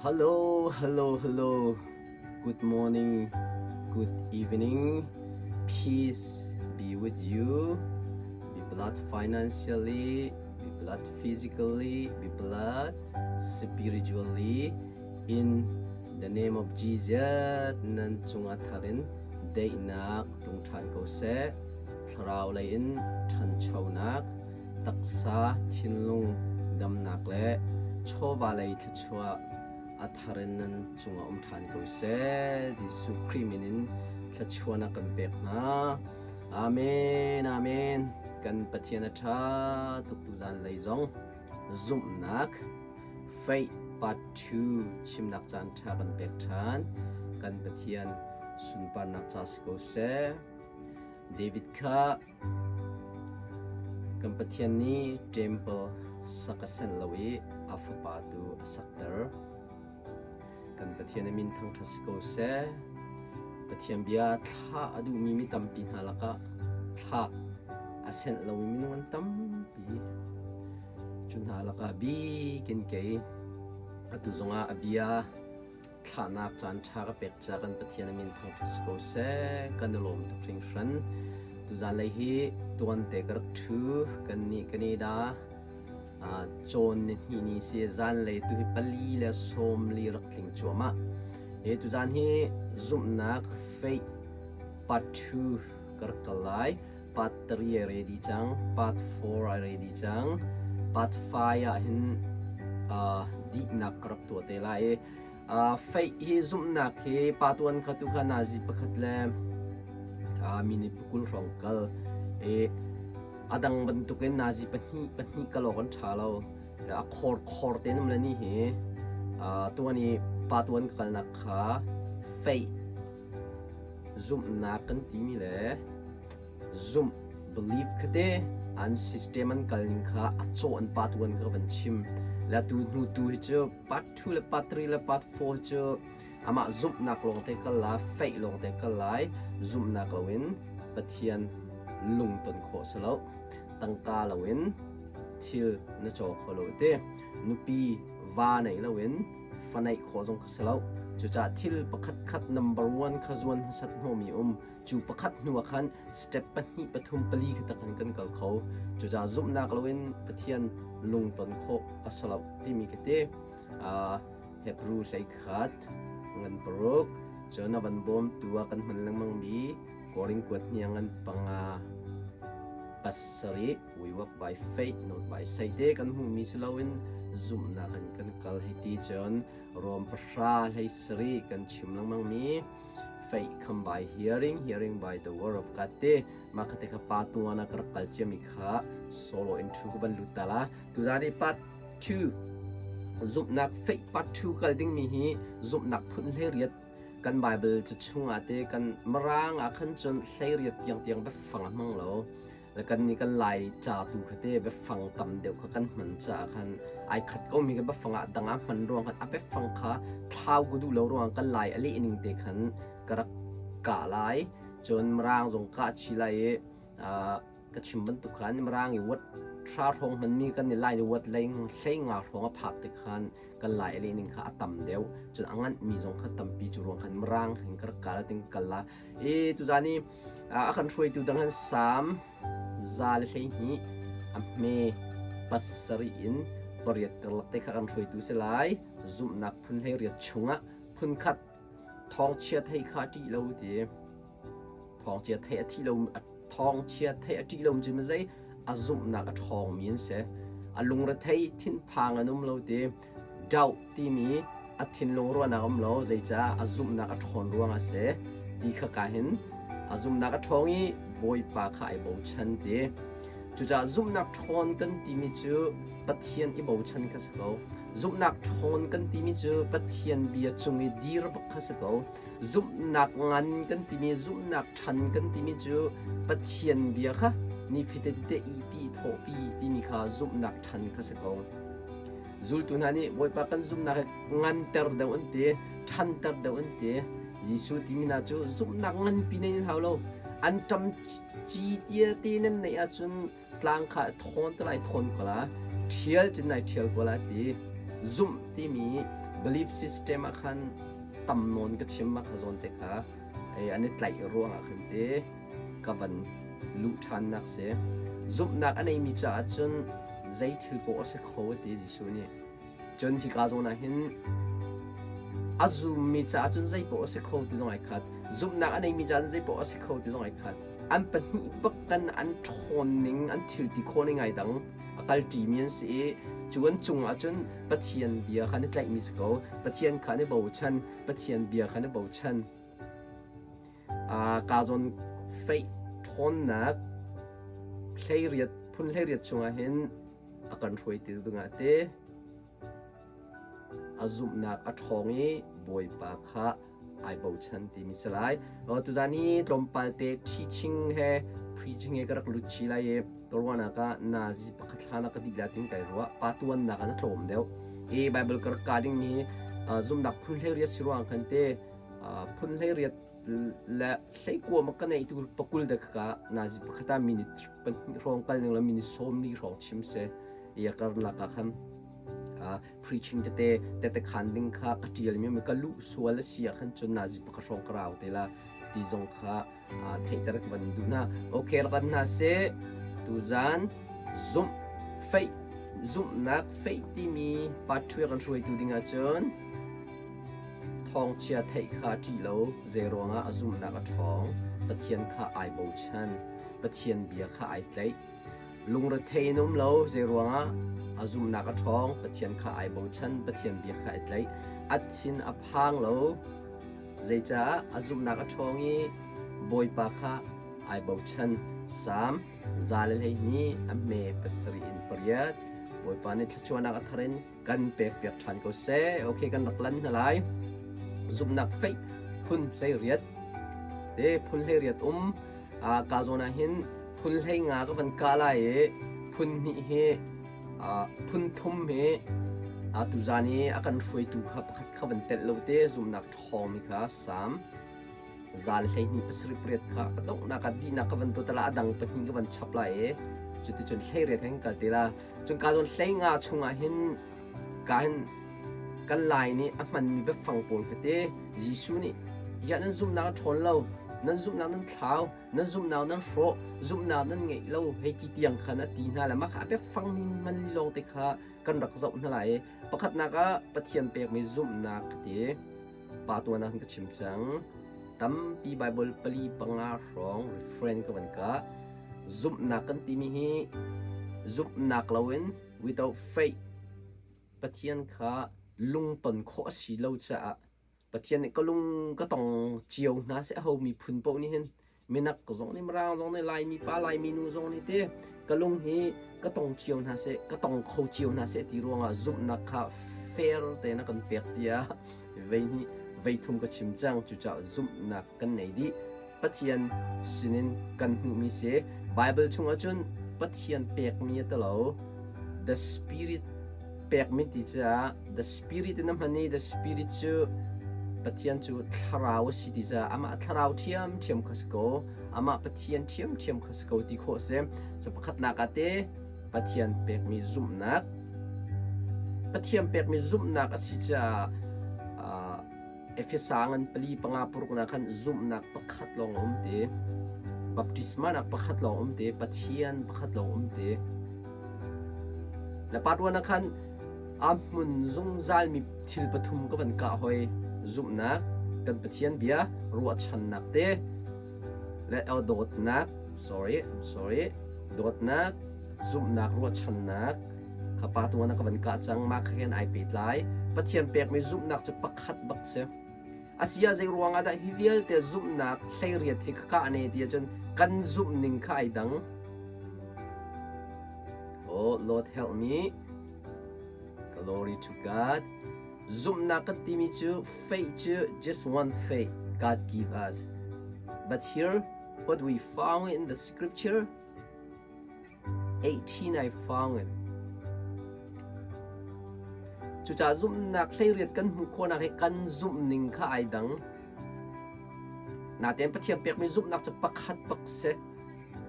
Hello, hello, hello. Good morning, good evening. Peace be with you. Be blessed financially, be blessed physically, be blessed spiritually. In the name of Jesus, nan cungah tharin daihnak tlung ṭhan ko seh. Thlarau lei in ṭhanchonak, taksa thinlung damnak le chawva lei thluachuah a thar in nan cungah um ṭhan ko seh. Jesuh Khrih min in thluachuahnak kan pek hna. Amen, amen. Kan Pathian a ṭha tuk tuzan lei zong zumhnak faith part 2 chimnak caan ṭha kan pek ṭhan. Kan Pathian sunparnak ca si ko seh. David kha Kan Pathian nih ṭempal sak a senh lo i a fapa tu a sakter. Kan Pathian a min thangṭhat si ko seh. Pathian bia thlah a duhmi mi tampi hna lakah thlah a senh lomi minung an tampi. Cu hna lakah bikin kei atu zongah a bia Thlahnak caan ṭha ka pek ca kan Pathian a min thangṭhat si ko seh. Kan i lawm tuk hringhran. Tuzanlei hi tuante ka rak ṭhu. Kannih Canada cawn ni hnih ni si zanlei tu hi pali le sawmli rak tling cuahmah. Hi tuzan hi zumhnak faith part 2 ka rak kal lai. Part 3 ai ready cang. Part 4 ai ready cang. Part 5 ah hin dihnak ka rak tuah te lai i faith hi zumhnak hi pa tuan kha tu kha nazi pakhat le minute pakul hrawng kal i a dang bantukin nazi pahnih pahnih kal awk an ṭha lo a khor khor te nam le ni hi tuan i pa tuan ka kalnak kha faith zumhnak kan timi le zumh believe kha te an system an kal ning kha a cawh an part 1 kha van chim la tu hnu tu hi cu part 2 le part 3 le part 4 cu amah zumhnak lawng te kal la faith lawng te kal lai zumhnak loin Pathian lungton khawh si lo tangka loin thil na caw kho lo te nupi va nei loin fa neih khawh zong kha si lo cucaah thil pakhat khat number one kha zuan hmasat hnawmi um cu pakhat hnu ah khan step pahnih pathum pali kha tak kan kal kho cucaah zumhnak loin Pathian lungton khawh a si lo timi khi te Hebrew hleikhat ngan paruk cun a van bawmtu ah kan hman lengmang mi Korin kuat hniang ngan panga pasarih we walk by faith not by sight te kan hmuhmi si loin zumhnak in kan kal hei ti cun Rom pahra hlei sarih kan chim lengmang mi faith come by hearing hearing by the word of God te mah kha te kha pa tuan ah ka rak kal ciami kha solo in thu ka van lut ta la tuzan i part 2 zumhnak faith part 2 kal dingmi hi zumhnak phun hlei riat kan Bible ca chungah te kan Mirang ah khan cun hlei riat tiang tiang biafang a hmang lo Le kan nih kan Lai ca tu kha te biafang tam deuh kha kan hman caah khan ai khat ko mi kha biafang ah dang ah hman ruang khan a biafang kha thlau ku duh lo ruang kan Lai a leh ning te khan ka rak kah lai cun Mirang zong kah chi lai i ka chim bantuk khan Mirang i wat hra hrawng hman mi kan i Lai ni wat lei hlei nga hrawng a phak te khan kan Lai a leh ning kha a tam deuh cun a nganh mi zong kha tampi cu ruang khan Mirang hin ka rak kal ting kal la i tuzan i A kan hruaitu dang han Salm 112 a hme pasarih in pariat karlak te kha kan hruaitu si lai. Zumhnak phun hlei riat chungah phunkhat thawngchia thei kha ṭih lo ti. Thawngchia thei a thi lo thawngchia thei a ṭih lo cu zei a zumhnak a ṭhawngmi an si. A lungrethei thinphang an um lo ti. Doubt timi a thinlung ruahnak um lo zeicah a zumhnak a ṭhawn ruangah a si ti kha ka hin a zumhnak a ṭhawng i Bawipa kha ai bochan ti. Cucaah zumhnak ṭhawn kan timi cu Pathian i bochan kha si ko. Zumhnak ṭhawn kan timi cu Pathian bia cung i dir bak kha si ko. Zumhnak ngan kan timi zumhnak ṭhan kan timi cu Pathian bia kha nifatin te ipi thawhpi timi kha zumhnak ṭhan kha si ko. Zultu hna nih Bawipa kan zumhnak hi nganter deuh an ti, ṭhanter deuh an ti. Jesuh timi hna cu zumhnak nganpi nan in hau lo. An ṭam ci tia te nan neih ahcun tlang kha thawn te lai thawn ko la, ṭhial cun nai ṭhial ko la ti. Zumh timi Belief system ah khan tam nawn ka chim ma kha zawn te kha an i tlaih ruangah khan te ka van luh ṭhannak si. Zumhnak a neimi caah cun zei thil poah a si kho ti Jesuh nih. Cun hika zawn ah hin a zummi caah cun zei poah a si kho ti zong ai khat. Zumhnak a neimi caah cun zei poah a si kho ti zong ai khat. An pahnih bak kan an ṭhawn ning, an thil ti khawh ning ai dang. A kal ṭimi an si i cu an cungah cun Pathian bia kha an i tlaihmi si ko. Pathian kha an i bochan. Pathian bia kha an i bochan. Kaa zawn feih ṭhawnnak hleiriat phun hleiriat chungah hin a kan hruaitu dingah te a zumhnak a ṭhawng i Bawipa kha ai bochan timi si lai. Tuzan hi tlawmpal te teaching he preaching he ka rak lut chih lai i ka ruahnak ah nazi pakhat hlan ah ka dih la tin kai ruah pa tuannak ah na tlawm deuh. I Bible ka rak ka ding mi zumhnak phun hleiriat si ruang khan te phun hleiriat le hleikua ma ka neih tu pakul de ka nazi pakhat ah minute pahnih hrawng kal ning la minute sawmli hrawng chim se ya karlak ah khan preaching tete tete khan ding kha ka tial mi ka lu sual si ah khan cun nazi pakhat hrawng ka rau te la ti zong kha theihter ka van duh hna. Okay, rak hna seh. Tuzan zumh faith zumhnak faith timi part kan hruaitu ding ahcun thawngchia theih kha ṭih lo zei ruangah a zumhnak a ṭhawng Pathian kha ai bochan Pathian bia kha ai tlaih Lungrethei in um lo zeiruangah a zumhnak a ṭhawng, Pathian kha ai bochan, Pathian bia kha ai tlaih. A thin a phang lo, zeicah a zumhnak a ṭhawng i Bawipa kha ai bochan. Salm 112 a hme pasarih in pariat. Bawipa nih thluachuahnak a thar in kan pekpiak ṭhan ko seh. Okay, kan rak lan hna lai. Zumhnak faith phun 18 te phun 18 um ka zawn ah hin phun 15 ka van kah lai i phun hnih hi phun thum hi tuzan i a kan hruaitu kha pakhat kha van telh lo te zumhnak ṭhawngmi kha Salm 112 8 kha a donghnak ah dihnak ka van tuah la a dang pahnih ka van chap lai i cuticun 18 hin kal te la cun ka zawn 15 chungah hin ka hin kan lai nih a hmanmi biafang pawl kha te Jesuh nih ya nan zumhnak a ṭhawn lo nan zumhnak nan thlau nan zumhnak nan hrawh zumhnak nan ngeih lo hei ti tiang khan a ti hna le mah kha a biafang mi man lawng te kha kan rak zoh hna lai i pakhatnak ah Pathian pekmi zumhnak ka ti pa tuan ah ka chim cang tampi Bible pali panga hrawng refrain ka van ka zumhnak kan timi hi zumhnak loin without faith Pathian kha lungton khawh a si lo caah Pathian nih ka lung ka tong cio hna seh ho miphun paoh nih hin minak zong nih mirang zong nih Laimi pa Laimi nu zong nih te ka lung hi ka tong cio hna seh ka tong kho cio hna seh ti ruangah zumhnak kha fair tein a kan pek tiah vei hnih vei thum ka chim cang cucaah zumhnak kan nei dih Pathian sinin kan hmuhmi si. Bible chungah cun Pathian pekmi a ti lo. The Spirit pekmi ti caah The Spirit in a hman i The Spirit cu Pathian cu thlarau a si ti caah amah thlarau ṭhiamṭhiam kha si ko. Amah Pathian ṭhiamṭhiam kha si ko ti khawh a si. Cu pakhatnak ah te Pathian pekmi zumhnak Pathian pekmi zumhnak a si caah Efesa ngan pali panga paruk na khan zumhnak pakhat lawng a um te. Baptisma nak pakhat lawng um te. Pathian pakhat lawng um te. Le part 1 ah khan a hmun zungzal mi thil pathum ka van kah hoi. Zumhnak, kan Pathian bia, ruahchannak te, le dawtnak, sorry, I'm sorry, dawtnak, zumhnak, ruahchannak, Kha pa tuan ah ka van kah cang mah kha khin ai pehtlai. Pathian pekmi zumhnak cu pakhat bak si. Asia zei ruang ah dah hi vialte zumhnak hleiriat hi ka kah ne ti ahcun kan zumh ning kha ai dang. Oh Lord help me. Glory to God. Zumhnak kan timi cu faith cu just one faith God give us. But here what we found in the scripture 18 ai fang in. Cucaah zumhnak hleiriat kan hmuh khawhnak hi kan zumhning kha ai dang. Natein Pathian pekmi zumhnak cu pakhat bak si.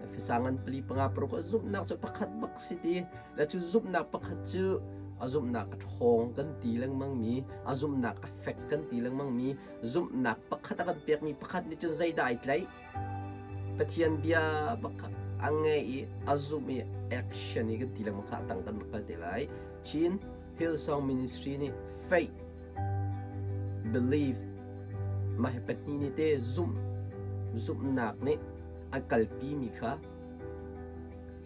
Efesa ngan pali panga paruk ah zumhnak cu pakhat bak si ti le cu zumhnak pakhat cu A zumhnak a ṭhawng kan ti lengmangmi, a zumhnak a fek kan ti lengmangmi, zumhnak pakhat a kan pekmi pakhat nih cun zeidah ai tlaih? Pathian bia bak a ngei i a zumh i action i kan ti lengmang kha a tang kan rak kal te lai. Chin Hillsong Ministry nih faith, belief, mah hi pahnih nih te zumh, zumhnak nih a kalpi mi kha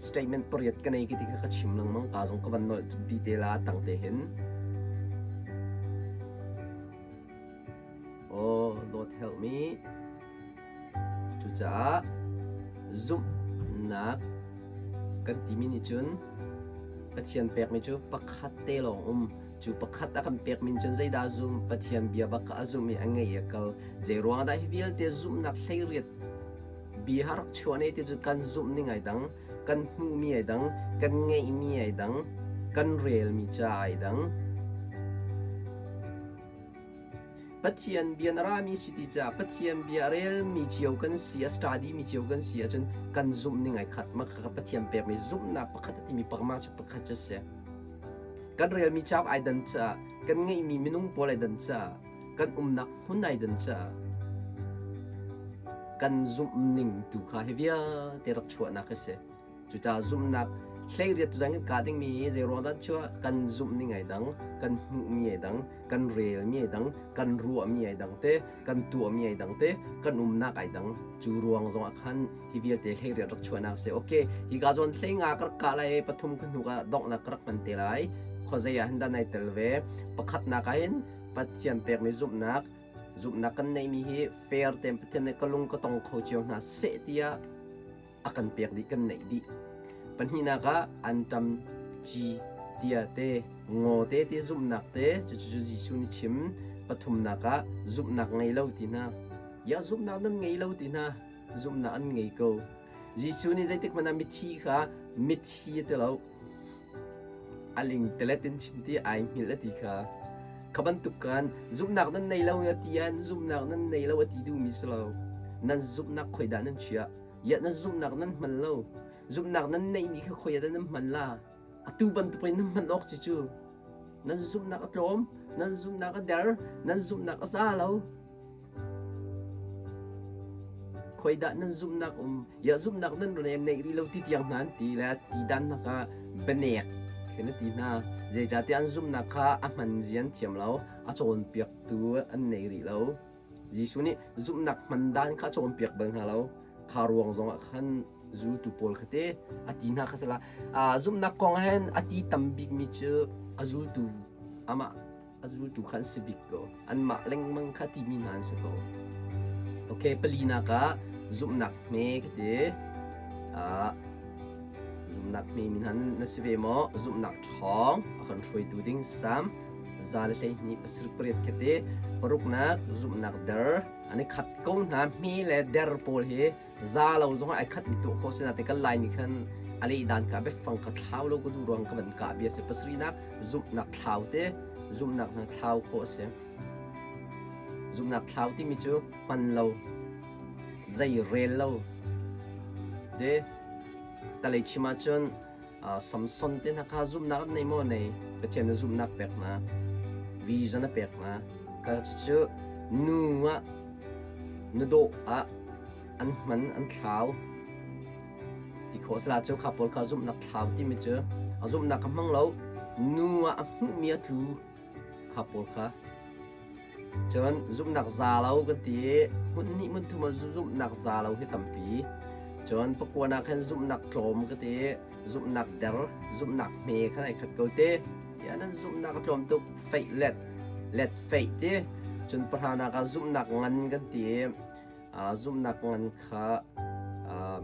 statement pariat ka nei ti kha ka chim lengmang ka zong ka van nolh dih te la tang te hin. Oh, Lord help me. Cucaah zumhnak kan timi nih cun Pathian pekmi cu pakhat te lawng um. Cu pakhat a kan pekmi cun zeidah zum? Pathian bia bak kha a zum i a ngei i a kal. Zei ruangah dah hi vialte zumhnak hleiriat bia ha rak chuah ne ti cu kan zumh ning ai dang, kan hmuhmi ai dang, kan ngeihmi ai dang, kan relmi ca ai dang. Pathian bia na rami si ti caah Pathian bia a relmi cio kan si, a study mi cio kan si ahcun kan zumh ning ai khat. Mah kha Pathian pekmi zumhnak pakhat a timi pakmah cu pakhat cu a si. Kan relmi cauk ai dan caah, kan ngeihmi minung pawl ai dan caah, kan umnak hmun ai dan caah kan zumh ning tu kha hi vialte rak chuahnak a si. Cucaah zumhnak hleiriat tuzan kan kah dingmi hi zei ruang dah chuah kan zumh ning ai dang, kan hmuhmi ai dang, kan relmi ai dang, kan ruahmi ai dang te, kan tuahmi ai dang te, kan umnak ai dang. Cu ruang zong ah khan hi vialte hleiriat rak chuahnak si. Okay, hi ka zawn hlei nga ka rak kah lai pathum ka hnuk ah donghnak ka rak hman te lai. Khuazei ah hin dah nai tel ve. Pakhatnak ah hin Pathian pekmi zumhnak, zumhnak kan neihmi hi fair tein Pathian nih ka lung ka tong kho cio hna seh tiah a kan pek dih kan neih dih. Pahnihnak ah anṭam ci tia te ngaw te ti zumhnak te cucu Jesuh nih chim. Pathumnak ah zumhnak ngei lo ti hna. Ya zumhnak nan ngei lo ti hna. Zumhnak an ngei ko. Jesuh nih zeitik hmanh ah mithi kha mithi a ti lo. A lingtelet in chim ti ai hngilh a ti kha. Kha bantuk khan zumhnak nan nei lo a ti ah zumhnak nan nei lo a ti duhmi si lo. Nan zumhnak khoi dah nan chiah? Iah nan zumhnak nan hman lo. Zumhnak nan neihmi kha khoi ah dah nan hman la? Atu bantuk in nan hman awk ci cu nan zumhnak a tlawm, nan zumhnak a der, nan zumhnak a za lo. Khoi dah nan zumhnak um? Iah zumhnak nan rem neih rih lo ti tiang hna an ti le ti dan hna kha bianek khin a ti hna. Zeicahtiah an zumhnak kha a hman zia an thiam lo, a cawnpiaktu an nei rih lo. Jesuh nih zumhnak hman dan kha a cawnpiak bal hna lo. Kha ruang zongah khan zultu pawl kha te a ti hna kha sala. Zumhnak kong hen a ti tam bikmi cu a zultu amah a zultu kha an si bik ko. Anmah lengmang kha timi hna an si ko. Okay, palinak ah zumhnak hme ka ti. Zumhnak hme min han na si ve maw? Zumhnak ṭhawng a kan hruaitu ding Sam 128 khi ti paruknak zumhnak der an i khat ko hna hme le der pawl hi za lo zong ai khat in tuah kho si nain kan lai nih khan a leh dan kha biafang kha thlau lo ka duh ruang ka van kah bia si pasarihnak zumhnak thlau te zumhnak hna thlau khawh a si zumhnak thlau timi cu hman lo zei rel lo te talei chim ahcun Samson te hna kha zumhnak an nei maw? Nei. Pathian na zumhnak pek hna. Vision a pek hna. Ka cucu nu ah na dawh ah an hman an thlau ti khawh sala cu kha pawl kha zumhnak thlau timi cu a zumhnak ka hmang lo nu ah a hmuhmi a tlu kha pawl kha Cun zumhnak za lo kan ti i hmun hnih hmun thum ah zumhnak za lo hi tampi. Cun pakua ah khan zumhnak tlawm ka ti i zumhnak der, zumhnak hme khan ai khat ko te. Ya nan zumhnak a tlawm tuk feih let, let feih ti. Cun pahranak ah zumhnak ngan kan ti i zumhnak ngan kha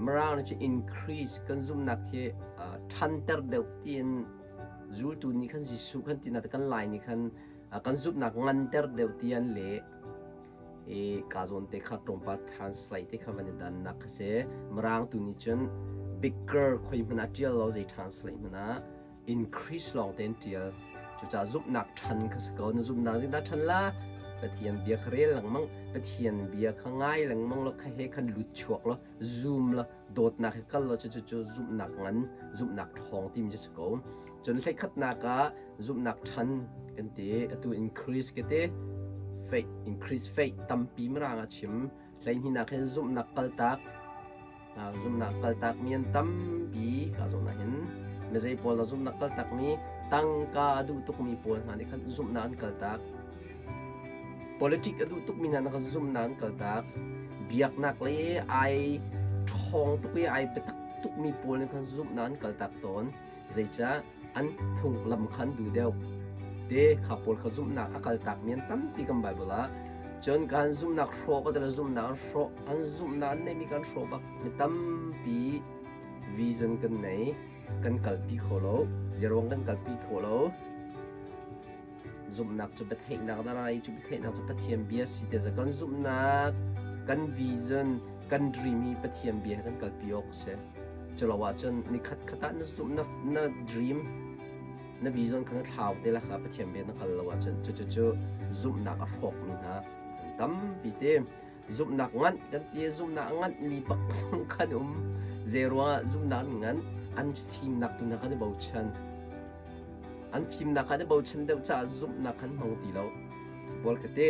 Mirang nih cun increase kan zumhnak hi ṭhanter deuh tiin zultu nih khan Jesuh khan ti na kan Lai nih khan kan zumhnak nganter deuh ti an leh i ka zawn te kha tlawmpal translate te kha van i dannak kha si mirang tu nih cun bigger khoi hmanh ah ṭial lo zei translate hmanh ah increase lawng tein ṭial cucaah zumhnak ṭhan kha si ko na zumhnak zeidah ṭhan la Pathian bia kha rel lengmang Pathian bia kha ngai lengmang law kha he khan lut chuak law zoom law dawtnak he kal law cu cu zumhnak ngan zumhnak ṭhawng timi cu si ko. Cun hleikhatnak ah zumhnak ṭhan kan ti. Atu increase ka ti. Faith, increase faith tampi mirang a chim. Hleihnih hin zumhnak kaltak. Zumhnak kaltakmi an tampi ka zumhnak hin. Mizei pawl na zumhnak kaltakmi tangka a duh tukmi pawl hna nih khan zumhnak an kaltak. Politic a duh tukmi hna nih khan zumhnak an kaltak. Biaknak le ai ṭhawng tuk i ai biatak tukmi pawl nih khan zumhnak an kaltak tawn. Zeicah an phunglam kha an duh deuh? Te kha pawl kha zumhnak a kaltakmi an tampi kan Baibal ah. Cun kan zumhnak hrawh ka tila zumhnak an hrawh, an zumhnak an neihmi kan hrawh bak. Mi tampi vision kan nei, kan kalpi kho lo, zeruang kan kalpi kho lo. Zumhnak cu biatheihnak na rai cu biatheihnak cu Pathian bia si te kan zumhnak, kan vision, kan dream hi Pathian bia he kan kalpi awk si. Culo ahcun nikhat khat ah na zumh na, na dream na vision kha na thlau te la kha Pathian bia na kal lo ahcun cucu zumhnak a hrawkmi hna an tampi te. Zumhnak nganh kan ti zumhnak a nganhmi bak zong kan um. Zeiruangah zumhnak an nganh an fimnak tu hna kan i bochan. An fimnak kan i bochan deuh caah zumhnak kan hmang ti lo. Paul ka ti.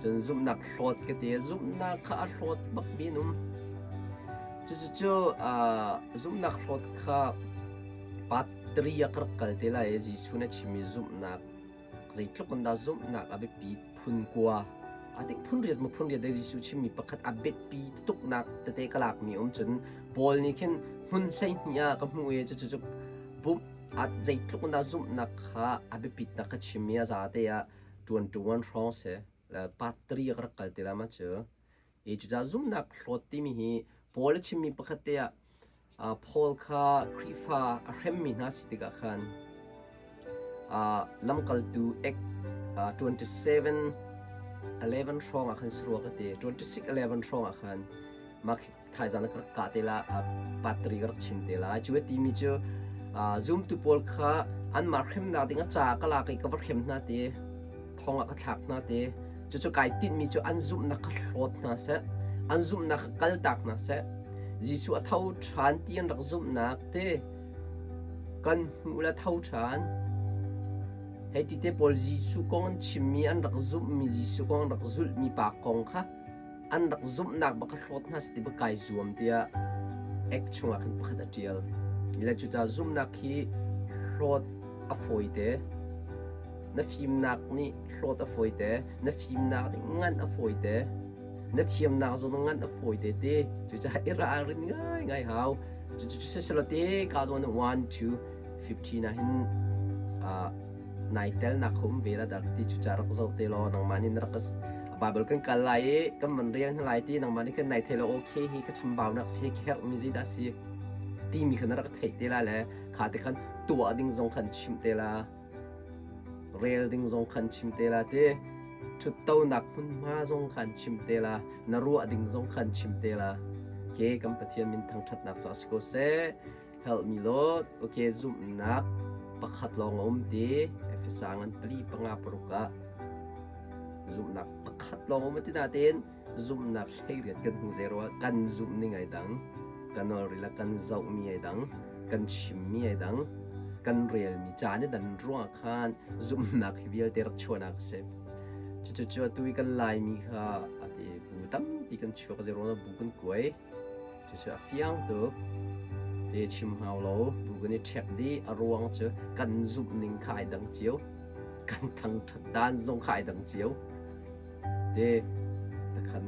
Cun zumhnak hlawt ka ti. Zumhnak kha a hlawt bak mi an um. Cucu zumhnak hlawt kha part 3 ah ka rak kal te lai i Jesuh nih a chimmi zumhnak zeitluk in dah zumhnak a biapit phun kua I think phun riat maw phun riat dei Jesuh chimmi pakhat a biapi tuknak tete ka lakmi um cun Paul nih khin hmun 12 ah ka hmuh i cucu pumh a zeitluk in dah zumhnak kha a biapitnak ka chimmi a zate ah ṭuan ṭuan hrawng si part 3 ah ka rak kal te la ma cu I cucaah zumhnak hlawt timi hi Paul a chimmi pakhat te ah Paul kha Khrihfa a hremmi hna si tikah khan lamkaltu Ek 27 11 hrawng ah khan si rua ka ti 26 11 hrawng ah khan mah thaizang na ka rak kah te la patri ka rak chim te la cu a timi cu zumtu pawl kha anmah hremnak ding a ca ka lak i ka va hrem hna ti thong ah ka thlak hna ti cucu kai tinhmi cu an zumhnak kha hlawt hna seh an zumhnak kha kaltak hna seh Jesuh a tho ṭhan ti an rak zumhnak te kan hmuh le tho ṭhan hei ti te pawl Jesuh kong an chimmi an rak zumhmi Jesuh kong an rak zulhmi pa kong kha an rak zumhnak bak kha hlawt hna seh ti bak kai zuam tiah ek chungah khan pakhat a ṭial. Le cucaah zumhnak hi hlawt a fawite. Na fimnak nih hlawt a fawite. Na fimnak nih nganh a fawite. Na thiamnak zong nganh a fawite te. Cucaah i ralrin ngaingai hau. Cucu siselaw te ka zawn 1 to 15 ah hin nai telnak kha um ve la dak ti cucaah rak zoh te law nangmah nih na rak Bible kan kal lai i kan van rel hna lai ti nangmah nih kan nai thei lo okay hi ka chambaunak si ka herhmi zeidah si timi kha na rak theih te la le kha te khan tuah ding zong khan chim te la rel ding zong khan chim te la ti ṭhuttonak hmunhma zong khan chim te la na ruah ding zong khan chim te la ke kan Pathian min thangṭhatnak ca si ko seh Help me Lord. Okay, zumhnak pakhat lawng a um ti. Efesa ngan pali panga paruk ah zumhnak pakhat lawng um ti nain zumhnak hleiriat kan hmu zero ah kan zumh ning ai dang kan rila kan zoh mi ai dang kan chim mi ai dang kan rel mi ca nih dan ruang khan zumhnak hi vialte rak chuahnak a si cucu cu atu i kan laimi kha ati bu tampi kan chuak zero na bu kan kuai Cucu a fiang tuk. Ti chim hau lo, bu kan i ṭhek dih. A ruang cu kan zumh ning kha ai dang cio. Kan thangṭhat dan zong kha ai dang cio. Te takhan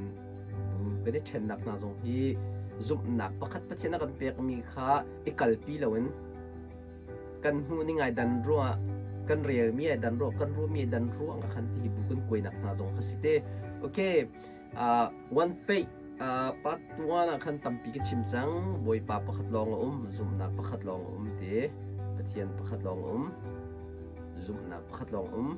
bu kan i ṭhennak hna zong hi zumhnak pakhat Pathian a kan pekmi kha i kalpi loin kan hmuh ning ai dan ruangah kan relmi ai dan ruang kan ruahmi ai dan ruang ah khan ti hi bu kan kuainak hna zong kha si te. Okay, One faith part 1 ah khan tampi ka chim cang. Bawipa pakhat lawng a um, zumhnak pakhat lawng a um ti. Pathian pakhat lawng a um, zumhnak pakhat lawng a um,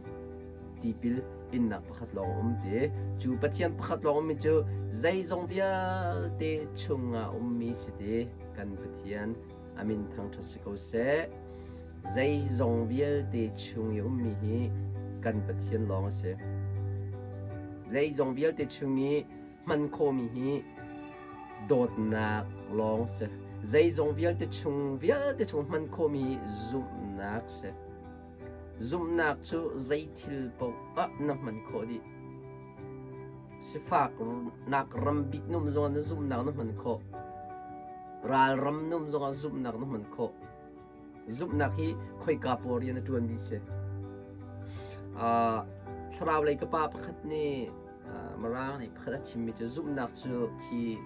tipil innak pakhat lawng a um ti. Cu Pathian pakhat lawng ummi cu zeizong vialte chungah ummi si ti. Kan Pathian a min thangṭhat si ko seh. Zeizong vialte chung i ummi hi kan Pathian lawng a si. Zeizong vialte chung i hman khawhmi hi dawtnak lawng si. Zeizong vialte chung vialte chung hman khawhmi zumhnak si. Zumhnak cu zei thil paoh ah na hman khawh dih. Sifak nak ram bik num zongah na zumhnak na hman khawh. Ral ram num zongah zumhnak na hman khawh. Zumhnak hi khoika pawl rian a ṭuanmi si. Thlarau lei ka pa pakhat nih Mirang nih pakhat a chimmi cu zumhnak cu khi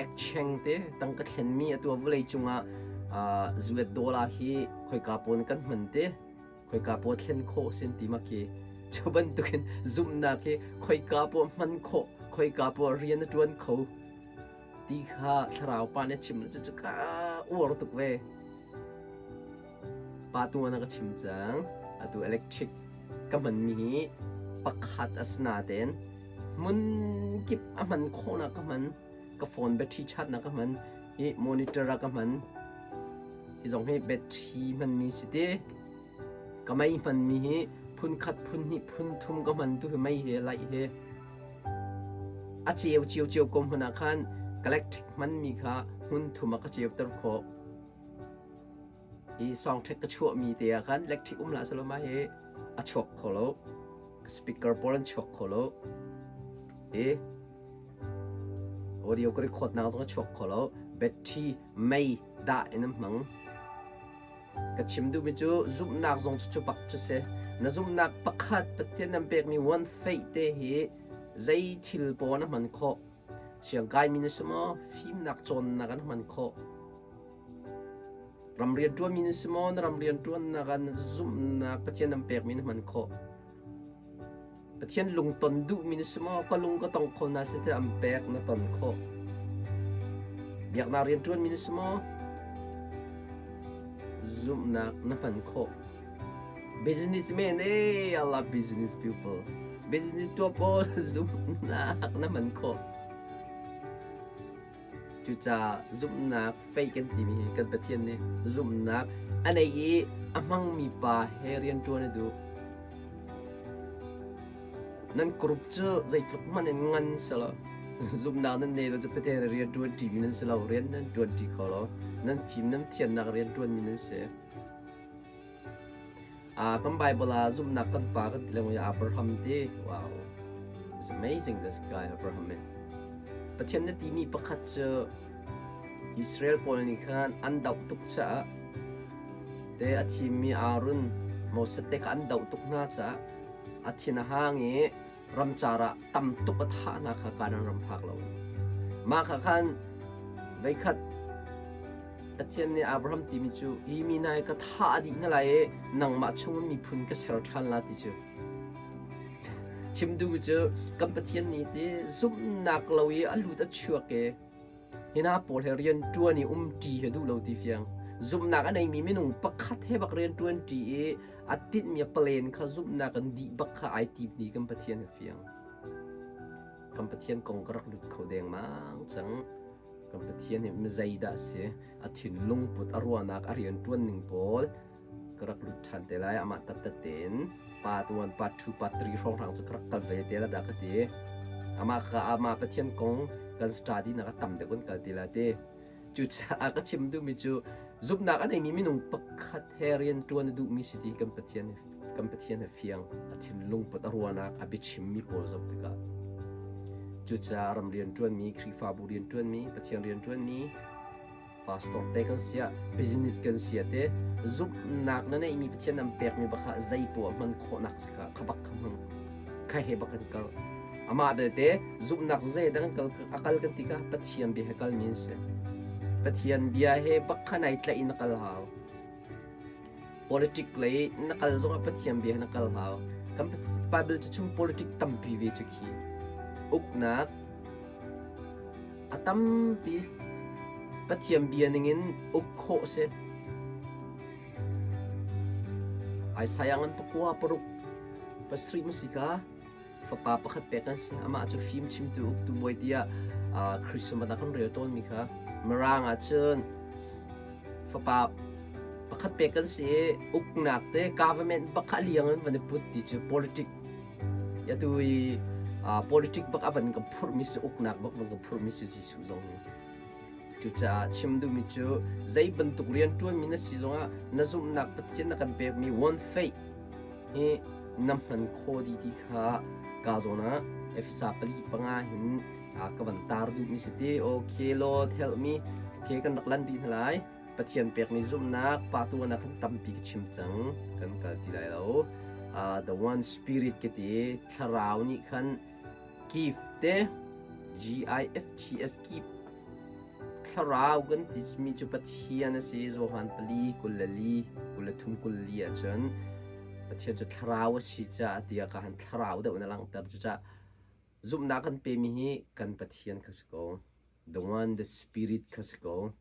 ekcheng te tangka thlenmi atu vawlei cungah US dollar hi khoika pawl kan hman te khoika pawl thlen khawh sin ti ma khi cu bantukin zumhnak hi khoika pawl hman khawh khoika pawl rian a ṭuan kho ti kha thlarau pa nih a chim cu ka uar tuk ve. Pa tu na ka chim cang. Atu electric ka hmanmi hi pakhat a si natein hmun kip a hman khawhnak ka hman. Ka phone battery charge nak ka hman. Hi monitor ah ka hman. Hi zong hi battery hmanmi si ti. Ka mei hmanmi hi phun khat, phun hnih, phun thum ka hman tu hi mei he light he a ceu ciocio ko hmanh ah khan electric hmanmi kha hmun thum ah ka ceuter khawh. Hi sawngṭhek ka chuahmi te ah khan electric um hlah selaw mah hi a chuak kho lo. Speaker pawl an chuak kho lo. Hi audio ka record nak zong a chuak kho lo. Battery mei dah in an hmang. Ka chim duhmi cu zumhnak zong cu cu bak cu si. Na zumhnak pakhat Pathian nan pekmi one faith te hi zei thil paoh na hman khawh. Siangkaimi na si maw? Fimnak cawnnak an hman khawh. Ram rianṭuanmi na si maw? Na ram rianṭuannak ah na zumhnak Pathian nan pekmi na hman khawh. Pathian lungton duhmi na si maw? Ka lung ka tong kho na si tiah an pek na ton khawh. Biaknak rianṭuanmi na si maw? Zumhnak na hman khawh. Businessman eh, I love business people. Business tuah pawl zumhnak na hman khawh. Cucaah zumhnak faith kan timi hi kan Pathian nih zumhnak a nei i a hmangmi pa he rianṭuan a duh. Nan group cu zeitluk hmanh in ngan selaw zumhnak nan nei lo cu Pathian rian ṭuanṭimi nan si lo, rian nan ṭuanṭi kho lo. Nan fim nan thiannak rian ṭuanmi nan si. Kan Bible ah zumhnak kan pa kan ti lengmang i Abraham ti wow it's amazing this guy Abraham is. Pathian na timi pakhat cu Israel pawl nih khan an doh tuk caah te a thimmi Aaron Moses te kha an doh tuk hna caah a thin a hang i ramcar ah tam tuk a thah hna kha Kanaan ram phak lo. Mah kha khan veikhat Pathian nih Abraham timi cu hi mi hna hi ka thah dih hna lai i nangmah chungin miphun ka ser ṭhan la ti cu. Chim duhmi cu kan Pathian nih ti zumhnak lo i a lut a chuak i hi hna pawl he rian ṭuan i umṭi hi duh lo ti fiang. Zumhnak a neimi minung pakhat he bak rian ṭuanṭi i a tinhmi a plan kha zumhnak in dih bak kha ai tim ni kan Pathian hi fiang. Kan Pathian kong ka rak lut kho dengmang cang. Kan Pathian hi mizeidah a si? A thinlung put, a ruahnak, a rianṭuan ning pawl ka rak lut ṭhan te lai. Amah tattat tein part 1, part 2, part 3 hrawnghrang cu ka rak kal ve te la dah ka ti. Amah ka amah Pathian kong kan study nak a tam deuh kan kal ti la ti. Cucaah ka chim duhmi cu zumhnak a neimi minung pakhat he rian ṭuan a duhmi si ti kan Pathian kan Pathian he fiang a thinlung put a ruahnak a biachimmi pawl zoh tikah cucaah ram rianṭuanmi Khrihfabu rianṭuanmi Pathian rianṭuanmi pastor te kan siah business kan sia te zumhnak na neihmi Pathian an pekmi bakha zei poah hman khawhnak si kha kha bak kha hmang kha he bak kan kal amah belte zumhnak zei dang kal a kal kan ti ka Pathian bia he kalmi an si Pathian bia he bak kha nai tlaih in na kal hau Politic lei na kal zongah Pathian bia na kal hau. Kan Bible cu chung politic tampi ve cu khi. Uknak a tampi Pathian bia ningin uk khawh si. Isaiah ngan pakua paruk pasarih mu si ka fapa pakhat pek kan si. Amah cu fim chimtu uktu bawi tiah Christmas ah kan rel tawnmi kha Mirang ah cun fapa pakhat pek kan si i uknak te government bak kha liang in van i put ti cu politic atu i politic bak a van kan phurhmi si uknak bak van kan phurhmi si Jesuh zong hi. Cucaah chim duhmi cu zei bantuk rian ṭuanmi na si zongah na zumhnak Pathian na kan pekmi one faith hi na hman khawh dih ti kha ka zawn ah Efesa pali panga hin ka van tar duhmi si ti. Okay, Lord help me. Okay, kan rak lan dih hna lai. Pathian pekmi zumhnak pa tuan ah khan tampi ka chim cang. Kan kal ti lai lo. Uh, the one spirit ka ti thlarau nih khan gift te G I F T S gift Thlarau kan timi cu Pathian a si. Johan pali kul le li kul le thum kul li ahcun Pathian cu thlarau a si caah tiah ka han thlarau deuh na langhter. Cucaah zumhnak kan pemi hi kan Pathian kha si ko. The one, the spirit kha si ko.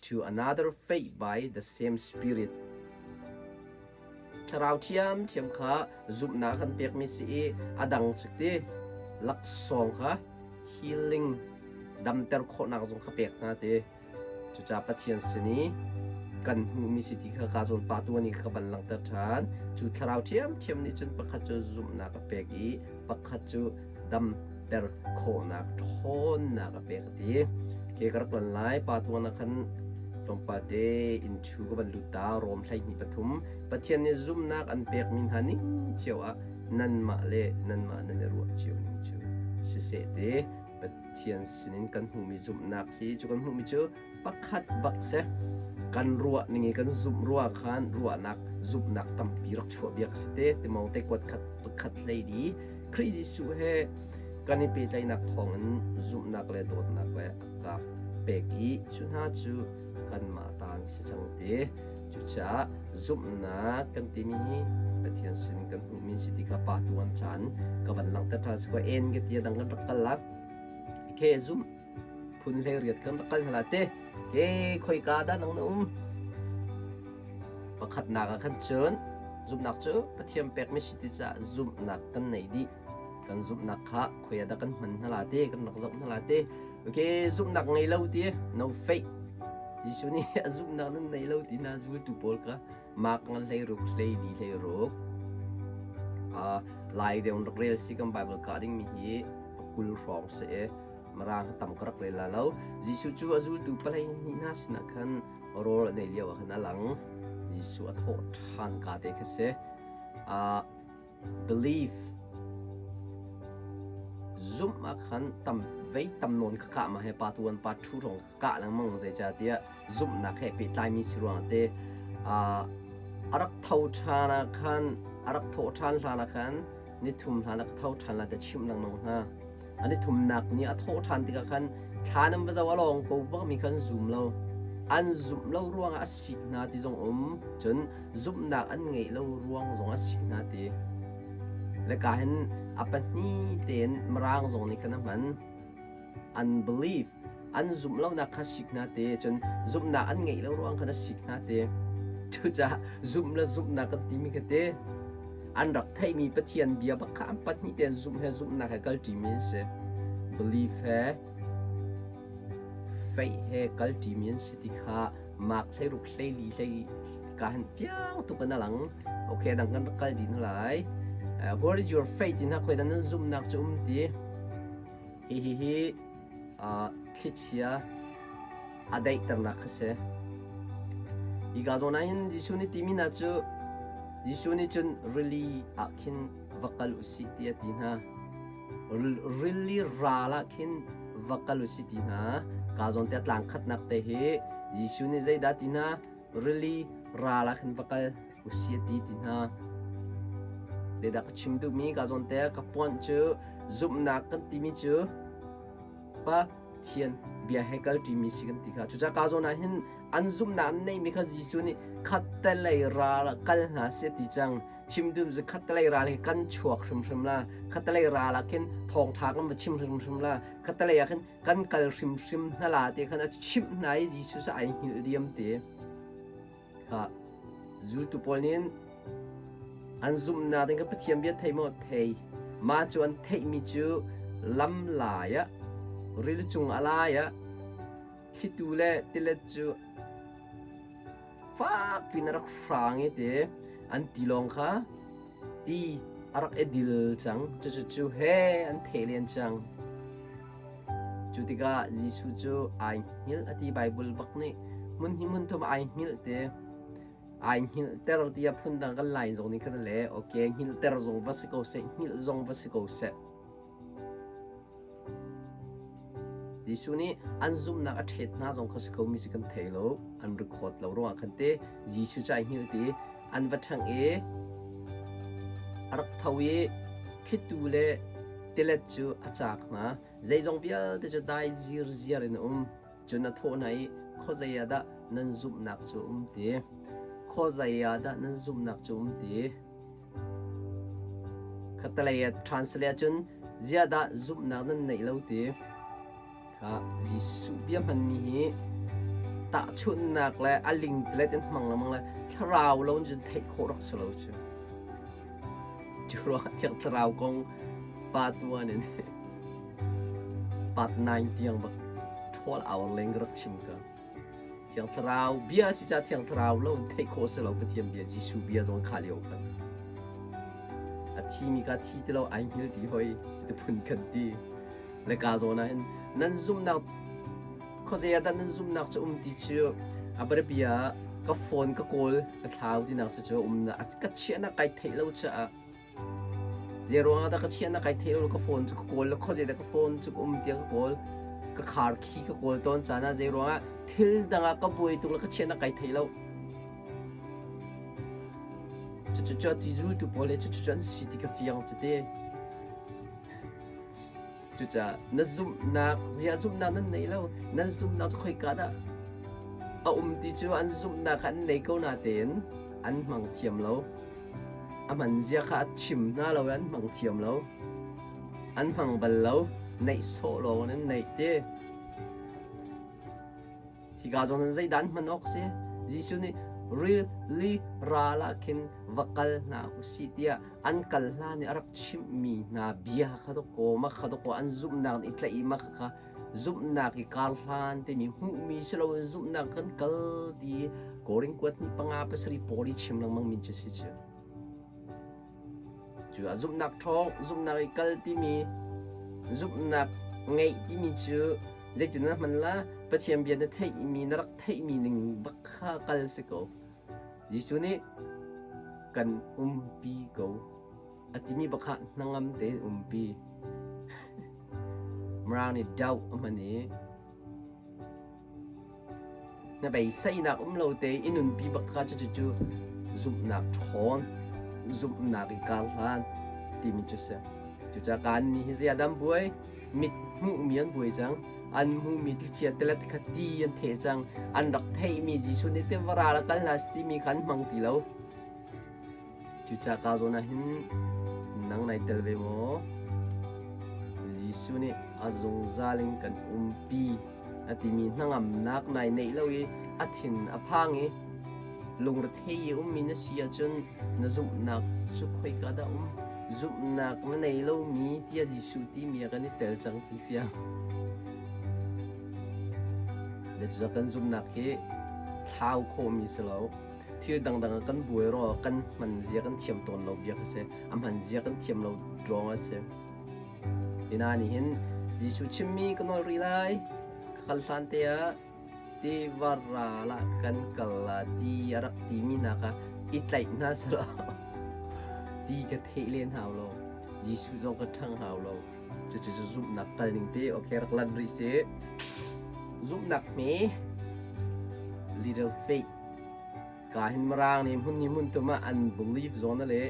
To another faith by the same spirit. Thlarau ṭhiamṭhiam kha zumhnak kan pekmi si i a dang cu ti laksawng kha healing damter khawhnak zong kha pek hna ti. Cucaah Pathian sin i kan hmuhmi si ti kha ka zawn pa tuan i ka van langhter ṭhan. Cu thlarau ṭhiamṭhiam nih cun pakhat cu zumhnak a pek i pakhat cu damter khawhnak ṭhawnnak a pek a ti. Ke ka rak lan lai pa tuan ah khan tlawmpal te inn chu ka van lut ta Rom 12 pathum Pathian nih zumhnak an pekmi hna ning cio ah nanmah le nanmah nan i ruah cio ning cu siseh te Pathian sinin kan hmuhmi zumhnak si cu kan hmuhmi cu pakhat bak si kan ruah ning i kan zumh ruah khan ruahnak zumhnak tampi rak chuah bia si te Timote kuat khat pakhat hlei di Khrih Jesuh he kan i pehtlaihnak thawngin zumhnak le dawtnak le a ka pek i cu hna cu kanmah ta an si cang te. Cucaah zumhnak kan timi hi Pathian sin kan hmuhmi si ti kha pa tuan caan ka van langhter ṭhan si ko en ka ti dang kan rak kal lak ke zumh phun hlei riat kan rak kal hna te ke khoika dah nang na um pakhatnak ah khan cun zumhnak cu Pathian pekmi si ti caah zumhnak kan nei dih kan zumhnak kha khoi ah dah kan hman hna la te kan rak zoh hna la te okay zumhnak ngei lo ti no faith Jesuh nih a zumhnak nan nei lo ti na zultu pawl kha mak ngan hlei ruk hlei di hlei ruk lai deuh rak rel si kan Bible ka ding mi hi pakul hrawng si e marang tam ka rak rel la lo Jesuh cu a zultu palei ni hna sinah khan rawl a nei lio ah khan a lang Jesuh a thawh ṭhan ka te kha si Belief zumh ah khan tam vei tam nawn ka kah ma he pa tuan pa thu rong ka kah lengmang zeicahtiah zumhnak he pehtlaimi si ruang te a rak tho ṭhan ah khan a rak thawh ṭhan hlan ah khan nithum hlan ah ka tho ṭhan lai te chimh lengmang hna. An i thumnak ni a thawh ṭhan tikah khan thla nan va zoh a lawng ko bakmi kha an zum lo. An zumh lo ruangah a sik hna ti zong um, cun zumhnak an ngeih lo ruang zong a sik hna ti. Le ka hin a pahnih tein Mirang zong nih khan a hman. Unbelief, an zumh lonak kha sik hna ti, cun zumhnak an ngeih lo ruang khan a sik hna ti. Cucaah zumh le zumhnak kan timi kha ti. An rak theihmi Pathian bia bak kha an pahnih tein zumh he zumhnak he kalṭimi an si. Belief he faith he kalṭimi an si ti kha mark hleiruk hleili hlei ka han fiang tuk in a lang. Okay, dang kan rak kal din lai. Uh, where is your faith in ha khoi dan nan zumhnak cu um ti. Hi hi hi uh, thlichia a daihternak kha si. Hi ka zawn ah hin Jesuh nih timi hna cu Jesuh nih cun rili ah khin va kal u sih ti a ti hna. Rili ral ah khin va kal u sih ti hna. Ka zawn te tlang khatnak te hi Jesuh nih zeidah ti hna? Rili ral ah khin va kal u sih a ti ti hna. Zeidah ka chim duhmi ka zawn te ka puanh cu zumhnak kan timi cu Pathian bia he kalṭimi si kan ti kha. Cucaah ka zawn ah hin an zumhnak an neihmi kha Jesuh nih khattelei ral ah kal hna seh ti cang. Chim dum cu khattelei ral hi kan chuak hrimhrim la. Khattelei ral ah khin thawngṭha kan va chim hrimhrim la. Khattelei ah khin kan kal hrimhrim hna la ti khan a chimh hna i Jesuh cu ai hngilh diam ti. Kha zultu pawl nih an zumhnak ding kha Pathian bia thei maw? Thei. Mah cu an theihmi cu lam lai ah, rili cung a lai ah, thlitu le tilet cu fakpi in a rak hrang i ti an tilawng kha ti a rak i dil cang. Cucu cu he an theh len cang. Cu tikah Jesuh cu ai hngilh a ti Baibal bak nih hmun hi hmun thum ai hngilh te ai hngilhter tiah phundang kan lain zong nih khan le okay hngilhter zong va si ko seh hngilh zong va si ko seh Jesuh nih an zumhnak a ṭhet hna zong kha si ko mi si kan thei lo an record lo ruangah khan te Jesuh cu ai hngilh ti an va ṭhangh i a rak tho i thlitu le tilet cu a caak hna. Zeizong vialte cu dai zirziar in a um. Cun a thawh hna i, Khuazei ah dah nan zumhnak cu a um ti? Khuazei ah dah nan zumhnak cu a um ti? Khattelei ah translate ahcun ziah dah zumhnak nan neih lo ti? Kha Jesuh bia hmanmi hi tahchunhnak le a lingtelet in hmang lengmang le thlarau lo in cun theih khawh rak si lo cu. Cu ruangah Thiang Thlarau kong part 1 in part 9 tiang bak 12 hour leng ka rak chim ka. Thiang Thlarau bia si ca Thiang Thlarau lo in theih khawh si lo Pathian bia Jesuh bia zong kha lio khan. A thimi ka thi ti lo ai hngil ti hoi ti phun khan ti. Le ka zawn ah hin nan zumhnak khuazei ah dah nan zumhnak cu um ti cu a biapia ka phone ka kawl ka thlau tinak si cu um na ka chiahnak kai theih lo caah zei ruangah dah ka chiahnak kai theih lo ka phone cu ka kawl le khuazei dah ka phone cu ka um tiah ka kawl ka khar khi ka kawl tawn caan ah zei ruangah thil dang ah ka buai tuk le ka chiahnak kai thei lo cucu cu ti zultu pawl he cucu an si ti ka fiang cu te. Cucaah na zumhnak, ziah zumhnak nan nei lo, nan zumhnak cu khoika dah a um ti cu an zumhnak kha an nei ko natein an hmang thiam lo. A hman zia kha a chim hna lo i an hmang thiam lo. An hmang bal lo, neih sawh lawng in an neih ti. Hika zawn in zeidah an hman awk si? Jesuh nih rili ral ah khin va kal hna u sih tiah an kal hlan i a rak chimhmi hna bia kha dawkaw mah kha dawkaw an zumhnak nih i tlaih i mah kha zumhnak i kar hlan timi hmuhmi si loin zumhnak kan kal ti Korin kuat ni panga pasarih pawl i chim lengmang mi cu si cu. Cu ah zumhnak ṭhawng, zumhnak i kal timi, zumhnak ngeih timi cu zeitin na hman la? Pathian bia na theihmi, na rak theihmi ning bak kha kal si ko. Jesuh nih kan umpi ko a timi bak kha hnangam tein umpi. Mirang nih doubt a hman i Na beiseinak um lo te i nunpi bak kha cucu zumhnak ṭhawn, zumhnak i kar hlan timi cu si. Cucaah kaan mi hi zei ah dah an buai? Mit hmuhmi an buai cang. An hmuhmi thlichia tilet kha ti an theh cang. An rak theihmi Jesuh nih tiva ral a kal hna timi kha an hmang ti lo. Cucaah ka zawn ah hin nang nai tel ve maw? Jesuh nih a zungzal in kan umpi a timi hnangamnak nai neih lo i a thin a phang i lungrethei i ummi na si ahcun na zumhnak cu khoika dah um? Zumhnak na nei lomi tiah Jesuh timi ah kan i tel cang ti fiang. Cucaah kan zumhnak hi thlau khawhmi si lo. Thil dangdang ah kan buai ruangah kan hman zia kan thiam tawn lo bia kha si. A hman zia kan thiam lo ruangah a si. Hi hna nih hin Jesuh chimmi ka nawl rih lai. Ka kal hlan te ah tiva ral ah kan kal la ti a rak timi hna kha i tlaih hna selaw ti ka theh len hau lo. Jesuh zong ka ṭhang hau lo. Cucu cu zumhnak kal ning te okay rak lan rih si. Zumhnak hme little faith Ka hin Mirang nih hmun ni hmun tum ah an believe zawn a le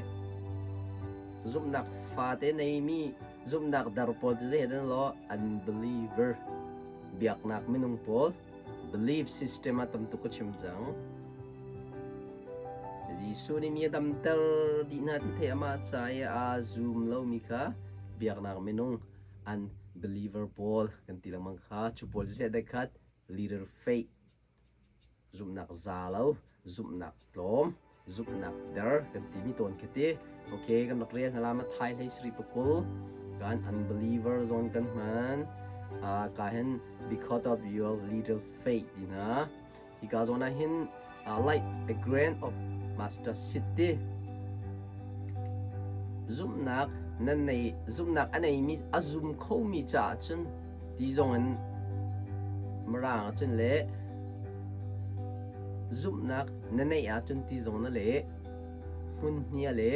zumhnak fate neimi zumhnak dar pawl cu zei dan law unbeliever biaknak minung pawl belief system ah tam tuk ka chim cang. Jesuh nih mi a damter dih hna ti thei amah ca i aa zum lomi kha biaknak minung unbeliever pawl kan ti lengmang kha cu pawl cu zei dek khat leader faith Zumhnak za lo, zumhnak tlawm, zumhnak der kan timi tawn khi ti. Okay, kan rak rel hna la ma thai hlei sri pakul kan unbeliever zone kan hman. Ka hin because of your little faith ti na. Hi ka zawn ah hin like a grain of mustard seed ti. Zumhnak nan nei zumhnak a neimi a zum khomi caah cun. Ti zong in Mirang ahcun le zumhnak na neih ahcun ti zong na leh. Hmun hnia le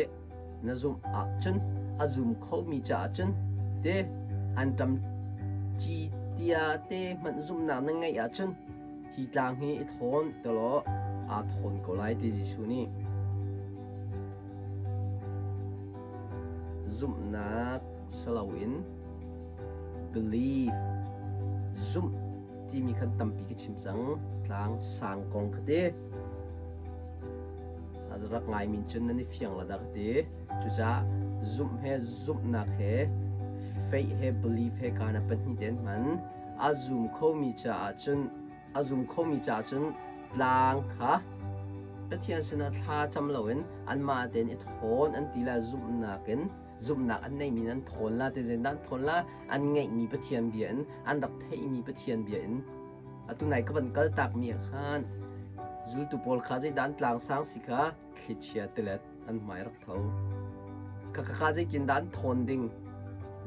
na zumh ahcun a zum khomi caah cun te anṭam ci tia te hmanh zumhnak na ngeih ahcun hi tlang hi i thawn tilaw aa thawn ko lai ti Jesuh nih. Zumhnak si loin believe zumh timi khan tampi ka chim cang tlang sang kong kha ti. A rak ngaimi cun nan i fiang la dah ka ti. Cucaah zumh he zumhnak he faith he belief he kana pahnih te an hman. A zum khomi caah cun a zum khomi caah cun tlang kha Pathian sinah thla cam loin anmah tein i thawn an ti la zumhnak in zumhnak an neimi in an thawn la ti zeidah an thawn la an ngeihmi Pathian bia in an rak theihmi Pathian bia in Atu nai ka van kal takmi ah khan zultu pawl kha zeidah an tlangsang si kha thlichia tilet an hmai rak tho. Khakha zeitindah an thawn ding,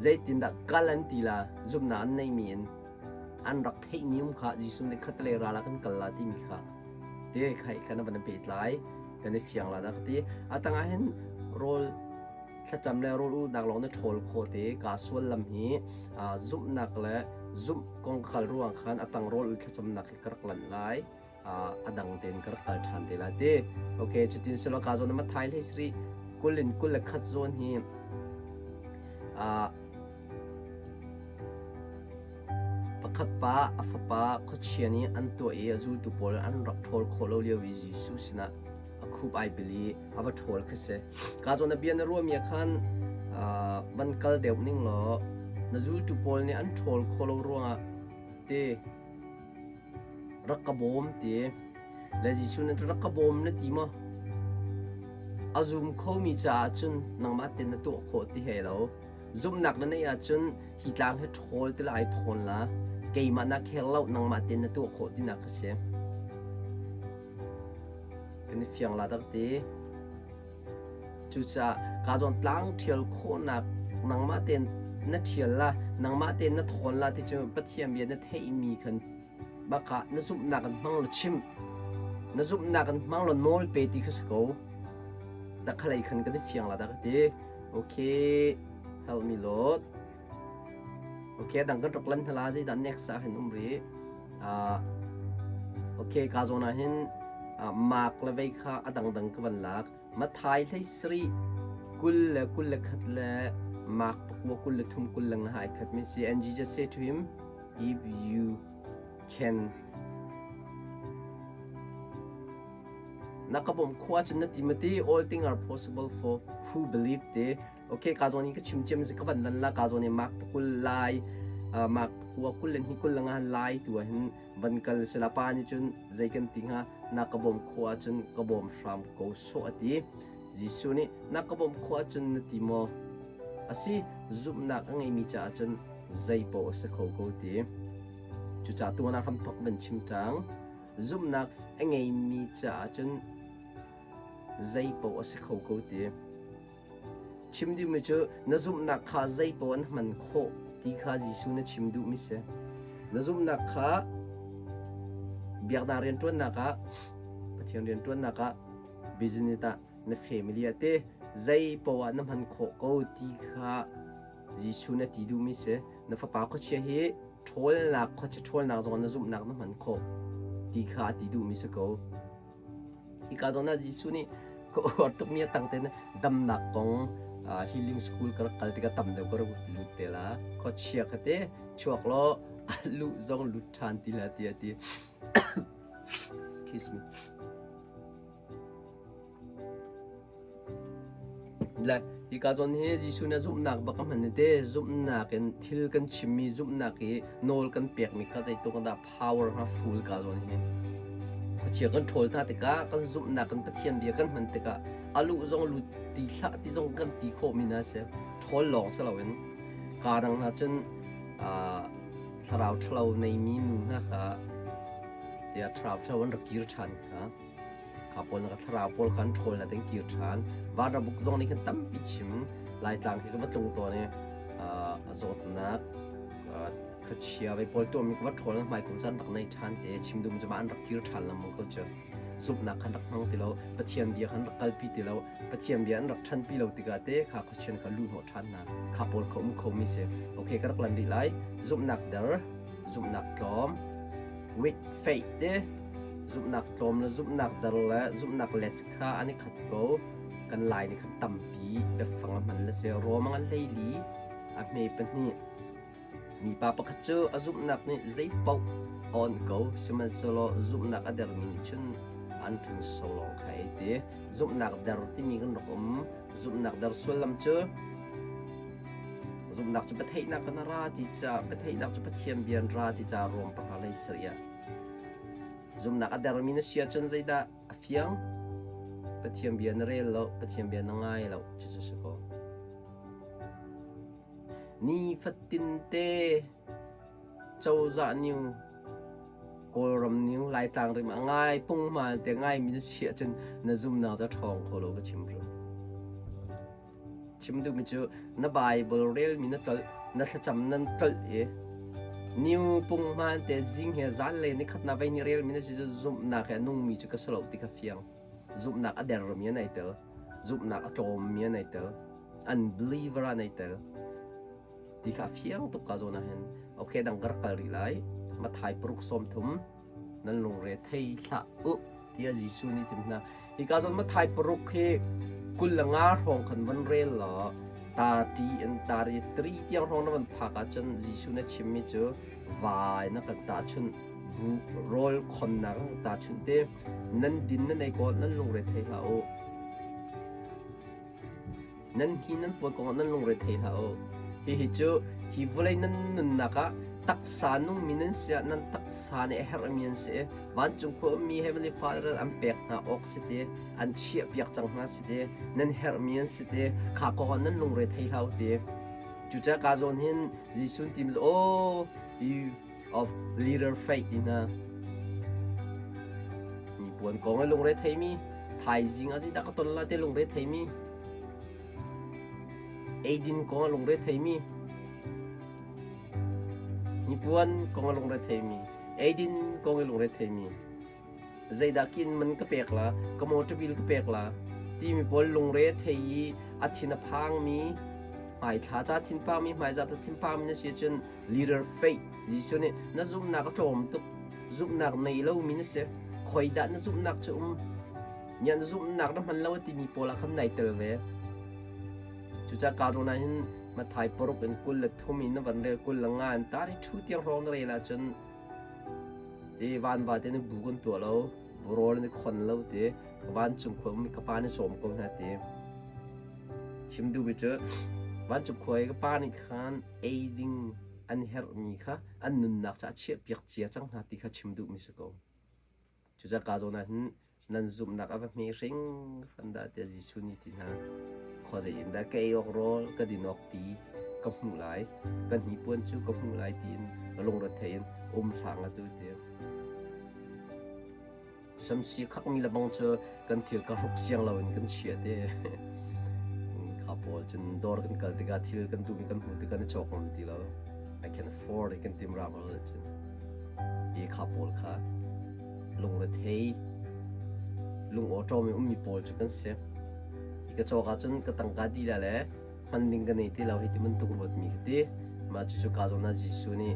zeitindah kal an ti la, zumhnak an neimi in an rak theihmi um kha Jesuh nih khat le ral ah kan kal la timi kha te khai khan a van pehtlai kan i fiang la dah ka ti. A tangah hin rawl Thlacam le rawl ulhnak lawng na ṭhawl khawh te kaa suallam hi zumhnak le zumh kong kal ruang khan a tang rawl ul thlacamnak hi ka rak lanh lai. A dang tein ka rak kal ṭhan te lai ti. Okay, cutin silo ka zawn ma thai hlei sri kul in 21 zawn hi pakhat pa a fapa khuachia nih an tuah i a zultu pawl an rak ṭhawl khawh lo lio i Jesuh sinah a khup ai bil i a va ṭhawl khi si. Ka zawn na bia na ruahmi ah khan van kal deuh ning law na zultu pawl nih an ṭhawl khawh lo ruangah ti rak ka bawm ti le Jesuh nih rak ka bawm na ti maw? A zum khomi caah cun nangmah tein na tuah khawh ti he lo. Zumhnak na neih ahcun hi tlang hi ṭhawl ti lai thawn la keimah na khel lo nangmah tein na tuah khawh tinak kha si. Kan i fiang la dak ti. Cucaah ka zawn tlang ṭhial khawhnak nangmah tein na ṭhial la, nangmah tein na thawn la ti cu Pathian bia na theihmi khan bakah na zumhnak in hmang law chim. Na zumhnak in hmang law nawl pe ti kha si ko. Dak khalei khan kan i fiang la dak ti. Okay, help me Lord. Okay, dang kan rak lan hna la zeidah next ah hin um rih. Uh, okay, ka zawn ah hin uh, mark le vei kha a dangdang ka van lak. Mathai hlei sari 21 le mark pakua 23 25 ai khat mi si. And Jesus said to him, if you can na ka bawm khua cun na ti mati all thing are possible for who believe te Okay, ka zawn in ka chim ciam si ka van lan la ka zawn in mak pakul lai mak pakua kul len hi kul langa lai tu ah hin van kal sila pa nih cun zei kan ti hnga na ka bawm khua cun ka bawm hram ko sawh ati Jesuh nih na ka bawm khua cun na ti maw asi zumhnak a ngeimi caah cun zei paoh a si kho ko ti cucaah tu na hram thok van chim ṭang zumhnak a ngeimi caah cun zei paoh a si kho ko ti Chim duhmi cu na zumhnak kha zeipaoh an hman khawh ti kha Jesuh na chim duhmi si. Na zumhnak kha biaknak rianṭuannak ah, Pathian rianṭuannak ah, business ah, na family ah te zeipaoh ah na hman khawh ko ti kha Jesuh na ti duhmi si. Na fapa khuachia hi ṭhawlnak, khuachia ṭhawlnak zong na zumhnak na hman khawh ti kha a ti duhmi si ko. Hika zawn ah Jesuh nih ka uar tukmi a tang tein damnak kong healing school ka rak kal tikah tam deuh ka rak lut te la. Khuachia kha te chuak law a luh zong lut ṭhan ti la ti a ti. Excuse me. Le hika zawn hi Jesuh nih a zumhnak bak a hman te zumhnak in thil kan chimmi zumhnak i nawl kan pekmi kha zeitluk dah power hnga full ka zawn hi khuachia kan ṭhawl hna tikah kan zumhnak kan Pathian bia kan hman tikah a luh zong lut ti hlah ti zong kan ti khawhmi hna si ṭhawl lawng si loin kaa dang hna cun thlarau ṭhalo neimi nu hna kha tiah thlarau ṭhalo an rak kir ṭhan kha Kha pawl na ka thlarau pawl kha an ṭhawl na ten kir ṭhan. Vanrabuk zong nih khan tampi chim. Laitlang khi ka va tlung tawn i a zawtnak. Khuachia vei pawl tuahmi ka va ṭhawl na hmai kum caan rak nei ṭhan te chim duhmi cu mah an rak kir ṭhan lengmang ko cu. Zumhnak khan rak hmang ti lo, Pathian bia khan rak kalpi ti lo, Pathian bia an rak ṭhanpi lo tikah te kha khuachian kha luh hnawh ṭhan hna. Kha pawl kha um khomi si. Okay, ka rak lan rih lai. Zumhnak der, zumhnak tlawm, weak faith te, zumhnak tlawm le zumhnak der le zumhnak les kha an i khat ko. Kan lai nih khan tampi biafang a hman le si. Rom a ngan 14, a hme pahnih. Mipa pakhat cu a zumhnak nih zeipaoh a awnh ko, sihmanhsehlaw zumhnak a dermi nih cun an hringso lawng kha ei ti. Zumhnak der timi kan rak um. Zumhnak der sullam cu zumhnak cu biatheihnak kan ra ti ca biatheihnak cu Pathian bia an ra ti ca Rom pahra lei sarih ah zumhnak a dermi na si ahcun zeidah a fiang? Pathian bia na rel lo, Pathian bia na ngai lo, cucu si ko. Nifatinte cozah new Kawlram new Laitlang rim a ngai punghman te ngaimi na si ahcun na zumnak cu a ṭhawng kho lo ka chim ru. Chim duhmi cu na Bible relmi na tlolh, na thlacam nan tlolh i new punghman te zing he zanlei nikhat na vei ni relmi na si cu zumhnak he a nungmi cu ka si lo ti kha fiang. Zumhnak a dermi an ai tel. Zumhnak a tlawmmi an ai tel. Unbeliever ah an ai tel. Ti kha a fiang tuk ka zawn ah hin. Okay, dang ka rak kal rih lai. Mathai paruk 30 nan lungre thei hlah u tiah Jesuh nih tim hna. Hi ka zawn Mathai paruk hi 25 hrawng khan van rel law ta ti in tari tri tiang hrawng na van phak ahcun Jesuh na chimmi cu vai na kan tahchunh bu rawl khonnak tahchunh te nan din nan ei ko nan lungre thei hlah u. Nan hi nan puan kongah nan lungre thei hlah u. Hihi cu hi vawlei nan nunnak ah taksa nungmi nan si ah nan taksa nih a herhmi an si i vancung khua ummi Heavenly Father an pek hna awk si ti, an chiahpiak cang hna si ti, nan herhmi an si ti, kha kongah nan lungre thei hlah u ti. Cucaah ka zawn hin Jesuh tim oh you of leader faith ti hna. Mi puan kong i lungre theimi, thaizing ah zeidah ka ton la te lungre theimi, eidin kong a lungre theimi, hnipuan kong a lungre theimi, eidin kong i lungre theimi, zeidah kin man ka pek la, ka motor bill ka pek la, timi pawl lungre thei i a thin a phangmi, hmaithla ca thinpangmi, hmaizah ta thinpangmi na si cun leader faith Jesuh nih na zumhnak a tlawm tuk zumhnak nei lomi na si khoidah na zumhnak cu um nya na zumhnak na hman lo a timi pawl ah khan nai tel ve cucaah ka rawn ah hin Mathai paruk in 23 in na van rel 25 in tari thu tiang hrawng na rel ahcun i vanva te na bu kan tuah lo rawl na khon lo ti vancung khua mi ka pa nih sawm ko hna ti chim duhmi cu vancung khua i ka pa nih khan ei ding an herhmi kha an nunnak caah chiahpiak cia cang hna ti kha chim duhmi si ko. Cucaah ka zawn ah hin nan zumhnak a va hme hringhran dah tiah Jesuh nih ti hna. Khuazei in dah ka ei awk rawl, ka din awk ti ka hmuh lai, ka hnipuan cu ka hmuh lai tiin lungrethei in um hlah atu ti. Samsi khakmi lebang cu kan thil ka hruk siang loin kan chia te. Kha pawl cun dawr kan kal tikah thil kan duhmi kan hmuh tikah na cawk ngam ti lo. I can afford it kan tim ram lo cun. I kha pawl kha lungrethei lung awṭawm i ummi pawl cu kan si. I ka cawk ahcun ka tangka dih la le hman ding ka nei ti lo hi ti bantuk ruatmi ka ti. Mah cucu ka zawn ah Jesuh nih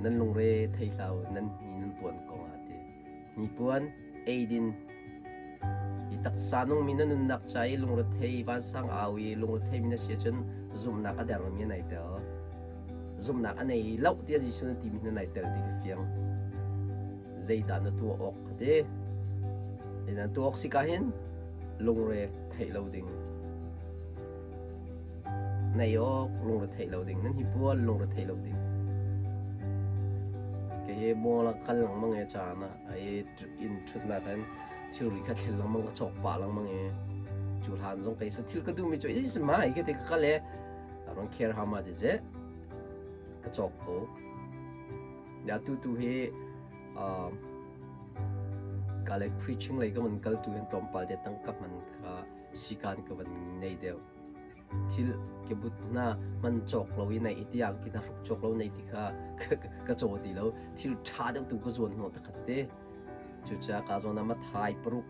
nan lungre thei hlah u, nan hni nan puan kong ah a ti. Hnipuan, eidin, i taksa nungmi na nunnak ca i lungrethei vansang au i lungretheimi na si ahcun zumhnak a dermi na nei tel. Zumhnak a nei lo tiah Jesuh na timi na nei tel ti ka fiang. Zeidah na tuah awk ka ti. Na tuah awk si ka hin lungre theih lo ding. Nei awk lungre theih lo ding. Nan hnipuan lungre theih lo ding. Kei hi mall ah kal lengmang e caan ah ai inn ṭhutnak in thilri kha thlen lengmang ka cawk pah lengmang i cu hlan zong kei sa thil ka duhmi cu is mai ka ti ka kal e I don't care how much is it ka cawk ko ya tu tu hi um, ka lei preaching lei ka man kal tu hin tlawmpal te tangka man kha sikan ka van nei deuh. Thil kebut hna hman cawk lo i nei tiang khi hna hruk cawk lo nei ti kha ka caw ti lo. Thil ṭha deuh tu ka zuan hnawh takhat te. Cucaah ka zawn ah Matthai paruk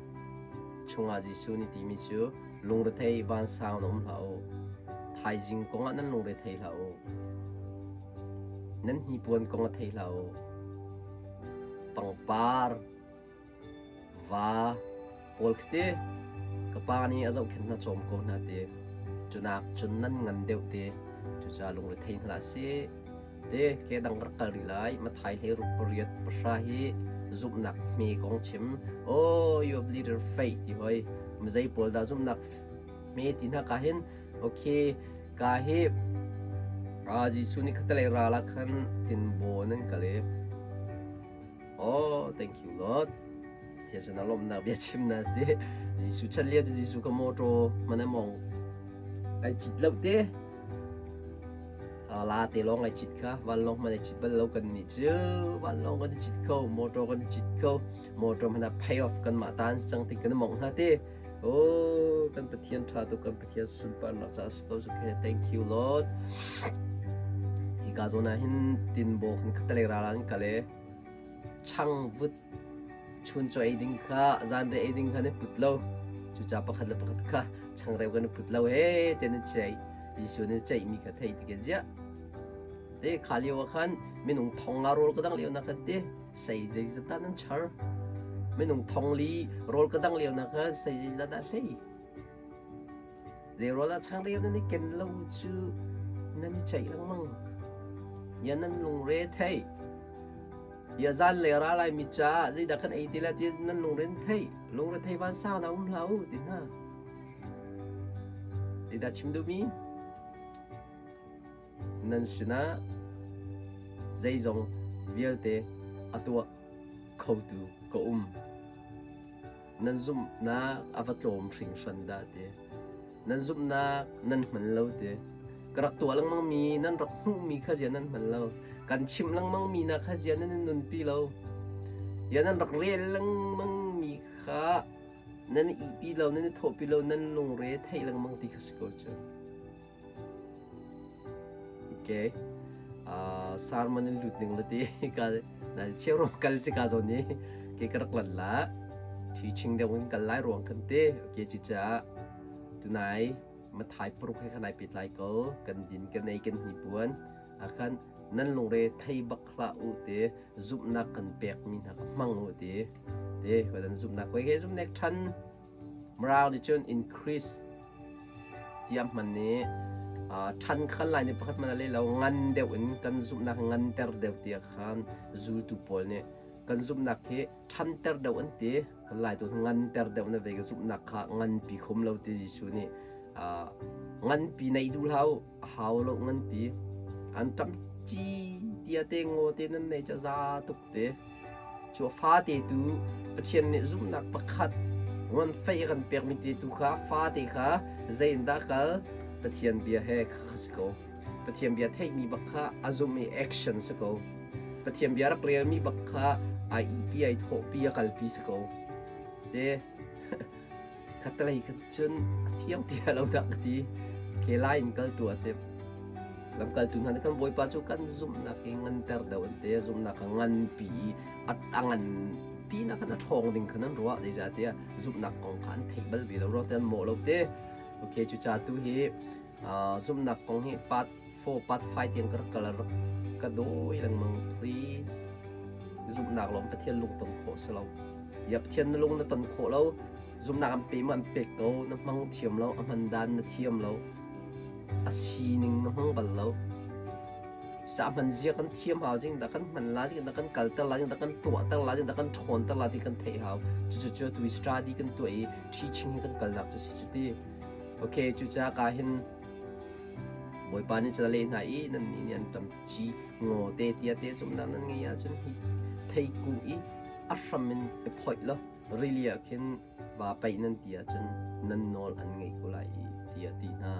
chungah Jesuh nih timi cu lungrethei vansang na um hlah u. Thaizing kongah nan lungrethei hlah u. Nan hnipuan kong a thei hlah u. Pangpar Va pawl khi ti ka pa nih a zohkhenh hna cawm ko hna ti cunak cun nan ngan deuh ti cucaah lungrethei hna hlah sih ti ke dang rak kal rih lai Mathai hlei ruk pariat pahra hi zumhnak hme kong chim oh you have little faith ti hoi mizei pawl dah zumhnak hme ti hna ka hin okay ka hi Jesuh nih khatalei ral ah khan tinbaw nan kal i Oh, thank you Lord. Thiasan a lawmnak bia chim na si. Jesuh chan lio cu Jesuh ka motor mana mong ai cit lo te. La te lawng ai cit kha vanlawng man ai cit bal lo kan ni cu vanlawng kan cit ko motor kan cit ko motor mana pay off kan mah tan cang ti kan mong hna te. Oh, kan Pathian tha tu kan Pathian sunparnak ca si ko ke thank you Lord. Hi ka zawn ah hin tinbaw kan khatalei ral an kal i changvut chuncaw ei ding kha zanrei ei ding kha nan put lo. Cucaah pakhat le pakhat kha changreu kan i put lo he tiah nan ceih. Jesuh nih ceihmi kha thei ti ziah. Te kha lio ah khan minung thong nga rawl ka dang lio na khan te sei zeizat dah nan char. Minung thong li rawl ka dang lio na khan sei zeizat dah hlei. Zeirawl ah changreu nan i ken lo cu nan i ceih lengmang. Ya nan lungre thei. Ya zan le ra lai mi caah zeidah kan ei ti la ti nan lungre thei. Lungre thei van sau na um hlah u ti hna. Zeidah chim duhmi? Nan sinah zeizong vialte a tuah khotu ka um. Nan zumhnak a va tlawm hringhran dah ti. Nan zumhnak nan hman lo ti. Ka rak tuah lengmangmi nan rak hmuhmi kha zia nan hman lo. Kan chimh lengmangmi na kha zia nan in nunpi lo. Ya nan rak rel lengmangmi kha nan i ihpi lo, nan i thawhpi lo, nan lungre theih lengmang ti kha si ko cu. Okay. Sermon in lut ning la ti ka na cheu kal si ka zawn ni ke ka rak lan la teaching deuh in kal lai ruang kan te okay chi cha tunai mathai paruk he khan ai pet lai ko kan din kan ei kan hni puan akhan nan lungre thei bak hlah u te zumhnak kan pek mi hna ka hmang u te te dan zumhnak koi he zumnek than Mrau nih cun increase tiah hman i ṭhan khan lai nih pakhat hmanh a leh lo ngan deuh in kan zumhnak nganter deuh tiah khan zultu pawl nih kan zumhnak hi ṭhanter deuh an ti kan lai tu nganter deuh na ve ka zumhnak kha nganpi khum lo ti Jesuh nih nganpi neih duh hlah u a hau lo nganpi an ṭam ci tia te ngaw te nan nei ca za tuk te Cu a fate tu Pathian nih zumhnak pakhat ngan fei a kan pekmi te tu kha fate kha zei in dah kal Pathian bia he kha si ko. Pathian bia theihmi bak kha a zumh i action si ko. Pathian bia rak relmi bak kha ai ihpi ai thawhpi a kalpi si ko. Te Khatlei kha cun a fiang ti lo dah ka ti. Ke lai in kal tu a si. Lamkaltu hna nih khan Bawipa cu kan zumhnak hi nganter deuh an ti. Zumhnak kha nganpi a nganpi nak khan a ṭhawng ding khan an ruah. Zeicahtiah zumhnak kong kha an theih bal ve lo ruang te an mawh lo te. Okay, cucaah tu hi zumhnak kong hi part 4, part 5 tiang ka rak kal rak ka dawi lengmang please. Zumhnak lawng Pathian lung ton khawh si lo. Ya Pathian na lung na ton khawh lo. Zumhnak an pe ma an pek ko na hmang thiam lo a hman dan na thiam lo a sining na hmang bal lo ca hman zia kan thiam hau jing da kan hman la jing da kan kalter la jing da kan tuahter la jing da kan ṭhawnter la ti kan theih hau cu cu cu tu study kan tuah i teaching hi kan kalnak cu si cu ti okay cu ca ka hin Bawipa nih cun a leh hna i nannih nih an ṭam ci ngaw te tia te zumhnak nan ngei ahcun hi theikung i a hram in i phoih law rili ah khin vaa paih nan ti ahcun nan nawl an ngaih ko lai i tiah a ti hna.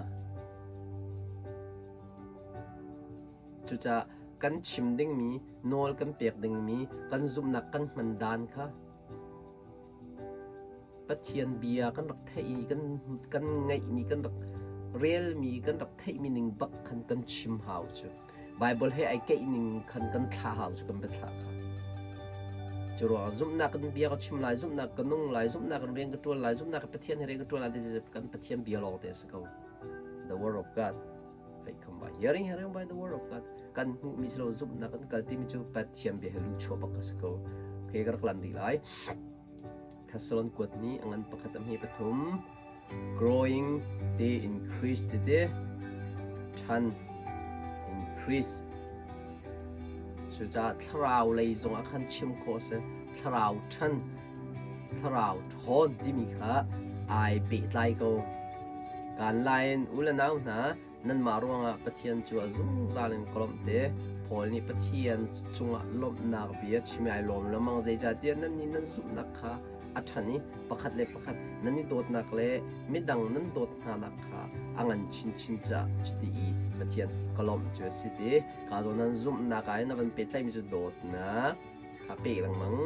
Cucaah kan chim dingmi, nawl kan pek dingmi, kan zumhnak kan hman dan kha Pathian bia kan rak theih i kan, kan ngeihmi kan rak relmi kan rak theihmi ning bak khan kan chim hau cu. Bible he ai keih ning khan kan thlah hau cu kan biathlah kha. Cu ruangah zumhnak kan bia ka chim lai, zumhnak ka nung lai, zumhnak kan rian ka ṭuan lai, zumhnak ka Pathian he rian ka ṭuan lai ti kan Pathian bia lawng te a si ko. The word of God. Faith come by hearing, hearing by the word of God. Kan hmuhmi si lo zumhnak kan kal timi cu Pathian bia he lu chuah bak a si ko. Okay, ka rak lan rih lai. Thessalon kuat nih a ngan pakhat a hme pathum. Growing te increase tete ṭhan increase. Cucaah thlarau lei zongah khan chim khawh a si. Thlarau ṭhan, thlarau ṭhawn timi kha ai pehtlai ko. Kaan lai in u le nau hna, nanmah ruangah Pathian cu a zungzal in ka lawmh te. Paul nih Pathian cungah lawmhnak bia chim i ai lawm lengmang zeicahtiah nannih nan zumhnak kha a ṭhan i pakhat le pakhat nan i dawtnak le midang nan dawt hnanak kha a ngan chinchin caah cuti i Pathian ka lawmh cu a si ti. Ka zawn nan zumhnak ah hin a van pehtlaihmi cu dawtnak kha pek lengmang.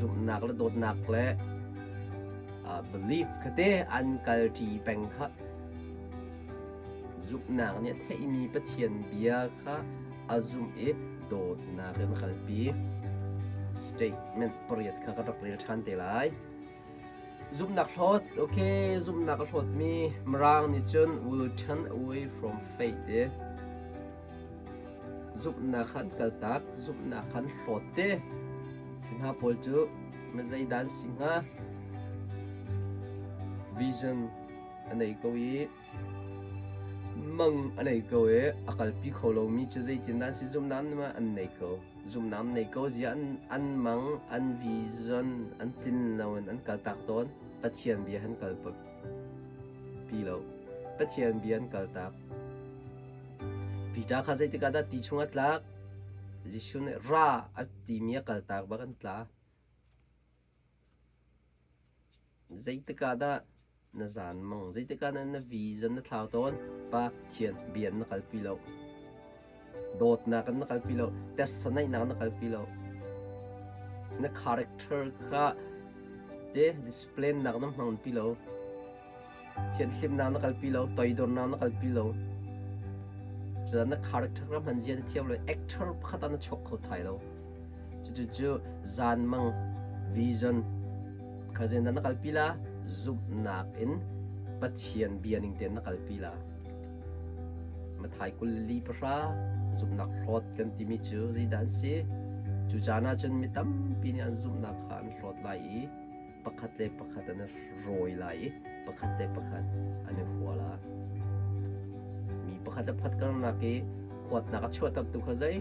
Zumhnak le dawtnak le belief kha te an kalṭi peng kha. Zumhnak nih a theihmi Pathian bia kha a zumh i dawtnak in a kalpi. Statement pariat kha ka rak rel ṭhan te lai. Zumhnak hlawt, okay, zumhnak a hlawtmi Mirang nih cun will turn away from faith ti. Zumhnak kha an kaltak, zumhnak kha an hlawt te. Cu hna pawl cu zeidah an si hnga? Vision a nei ko i mang a nei ko i a kalpi kho lomi cu zeitindah an si? Zumhnak an nei ko. Zumhnak an nei ko zia an mang, an vision an tlin loin an kaltak tawn. Pathian bia han kal pi lo. Pathian bia an kaltak. Peter kha zeitik ah dah ti chungah tlak? Jesuh nih ra a timi a kaltak bak an tla. Zeitik ah dah na zan mang? Zeitik ah dah na vision na thlau tawn? Pathian bia na kalpi lo. Dawtnak in na kalpi lo. Testanaihnak na kalpi lo. Na character kha te discipline nak na hmang pi lo. Thianhlimnak na kalpi lo, toidornak na kalpi lo. Cucaah na character kha hman zia na thiam lo, actor pakhat ah na chuak kho thai lo. Cucu zanmang vision kha zeidah na kalpi la? Zumhnak in Pathian bia ning tein na kalpi la. Mathai 24 zumhnak hlawt kan timi cu zeidah an si? Cu caan ah cun mi tampi nih an zumhnak kha an hlawt lai i pakhat le pakhat an i rawi lai i pakhat le pakhat an i hua lai. Mi pakhat le pakhat karlak i huatnak a chuahtertu kha zei?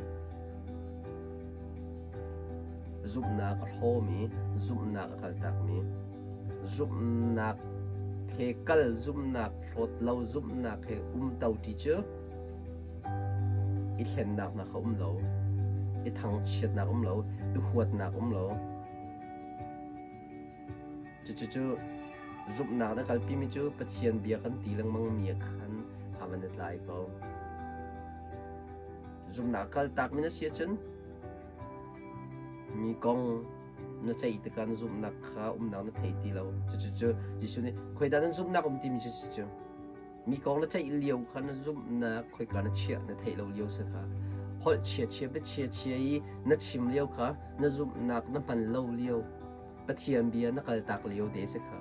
Zumhnak a hlawmi, zumhnak a kaltakmi, zumhnak he kal, zumhnak hlawt lo, zumhnak he umto ti cu i thlennak nak a um lo, i thangchiatnak um lo, i huatnak um lo. Cucu zumhnak na kalpimi cu Pathian bia kan ti lengmangmi ah khan a van i tlai ko. Zumhnak kaltakmi na si ahcun mi kong na ceih tikah na zumhnak kha umnak na thei ti lo. Cucu Jesuh nih khoidah nan zumhnak um timi cu si cu. Mi kong na ceih lio kha na zumhnak khoika na chiah na theih lo lio si kha holh chia chia bia chia chia i na chim lio kha na zumhnak na hman lo lio Pathian bia na kaltak lio te si kha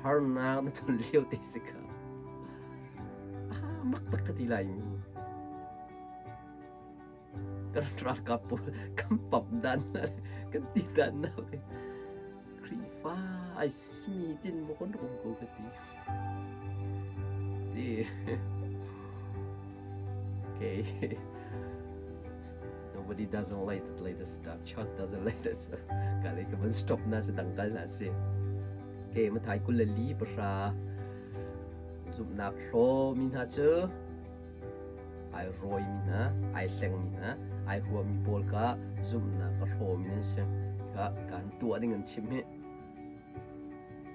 harnak na ton lio te si kha ah mak tak ka ti lai mi kan ralkap pawl kan pamh dan hna le kan ti dan hna Khrihfa ai simi tin maw kan rak um ko ka ti. Ti. Okay. Nobody doesn't like to play this stuff. Chuck doesn't like this. Ka le ka van stop na si dangkal na si. Okay, mathai kul le li pahra zumhnak hlaw mi hna cu ai rawimi hna, ai hlengmi hna, ai huami pawl kha zumhnak a hrawmi nan si. Kha kaan tuah ding an chim hi.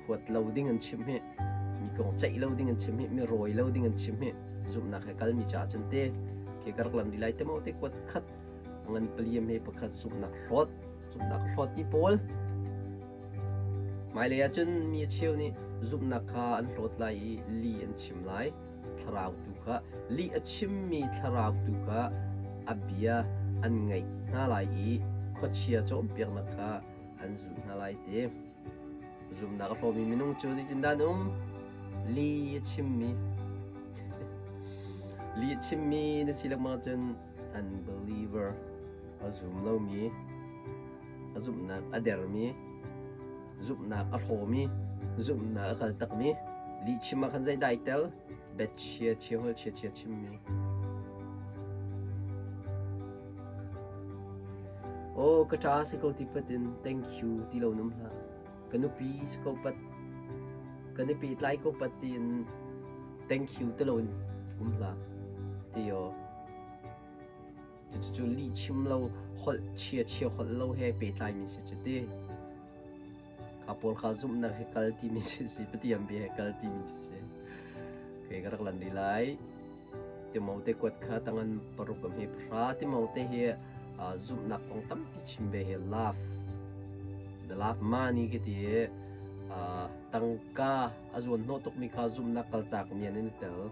Huat lo ding an chim hi. Mi kong ceih lo ding an chim hi. Mi rawi lo ding an chim hi. Zumhnak he kalmi caah cun te ke ka rak lam di lai te mo te kuat khat ngan paliam he pakhat zumhnak hlawt zumhnak hlawt mi pawl Hmailei ah cun mi a cheu nih zumhnak kha an hlawt lai i li an chim lai. thlarau tu kha lih a chimmi thlarau tu kha a bia an ngaih hna lai i khuachia cawnpiaknak kha an zulh hna lai ti. Zumnak a hlawmi minung cu zeitindah an um? Li a chimmi. Li a chimmi na si lengmang cun unbeliever a zum lomi, a zumhnak a dermi, zumhnak a hlawmi, zumhnak a kal takmi, li chim ah khan zeidah ai tel? Biachia chia holh chia chia chimmi. Aw ka ṭa si ko ti pat in thank you ti lo num hlah. Ka nupi si ko pat, kan i pehtlai ko pat tiin thank you ti lo in um hlah. Ti aw. Cucu lih chim lo, holh chia chia holh lo he pehtlai mi si cu ti. Kha pawl kha zumhnak he kal timi cu si, Pathian bia he kal timi cu si. Okay, ka rak lan rih lai. Timote kuat kha tangan paruk a hme pahra. Timote hi zumhnak kong tampi chim ve hi love the love money ka ti i tangka a zuan hnawh tukmi kha zumhnak kaltak mi an in tel.